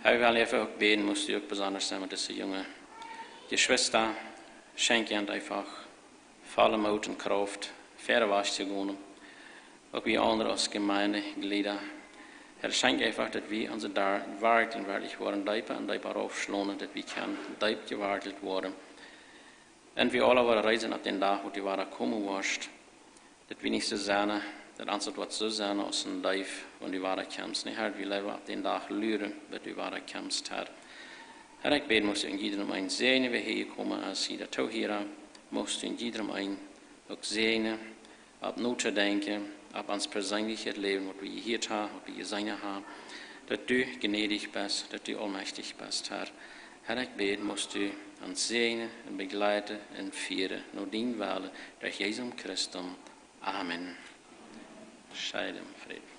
Herr, wie wellen uk bäden, must du uk besondasch sennen met dise junge Jeschwista. Schenkj an eefach volle Moot un Krauft, wieda wajch to gonen. Uk wie aundre aus Jemeentejlieda. Herr, schenkj eefach, daut wie onse Doarwen werkjlich, werkjlich woaren deepa un deepa raufschlonen, daut wie kjennen deep jewartelt woaren. Un wie aula woaren reed sennen opp dän Dach, wua du wada komen woascht. Daut wie nich soo sennen, daut ons daut woat soo sennen aus een Deef, wan du wada kjemst. Nä, Herr, wie läwen opp dän Dach luren, bat du wada kjemst, Herr. Herr, ekj bäd, must du en jiedrem eenen säajnen, wäa hia jekomen es, jieda Toohiera, must du en jiedrem eenen uk säajnen, opp notodenkjen, opp ons perseenlichet Läwen, waut wie jehieet haben, waut wie jeseenen haben, daut du jnädich best, daut du aulmajchtich best, Herr. Herr, ekj bäd, must du ons säajnen un bejleiden un fieren no dienen Wellen, derch Jesus Christus. Amen. Scheit em Fräd.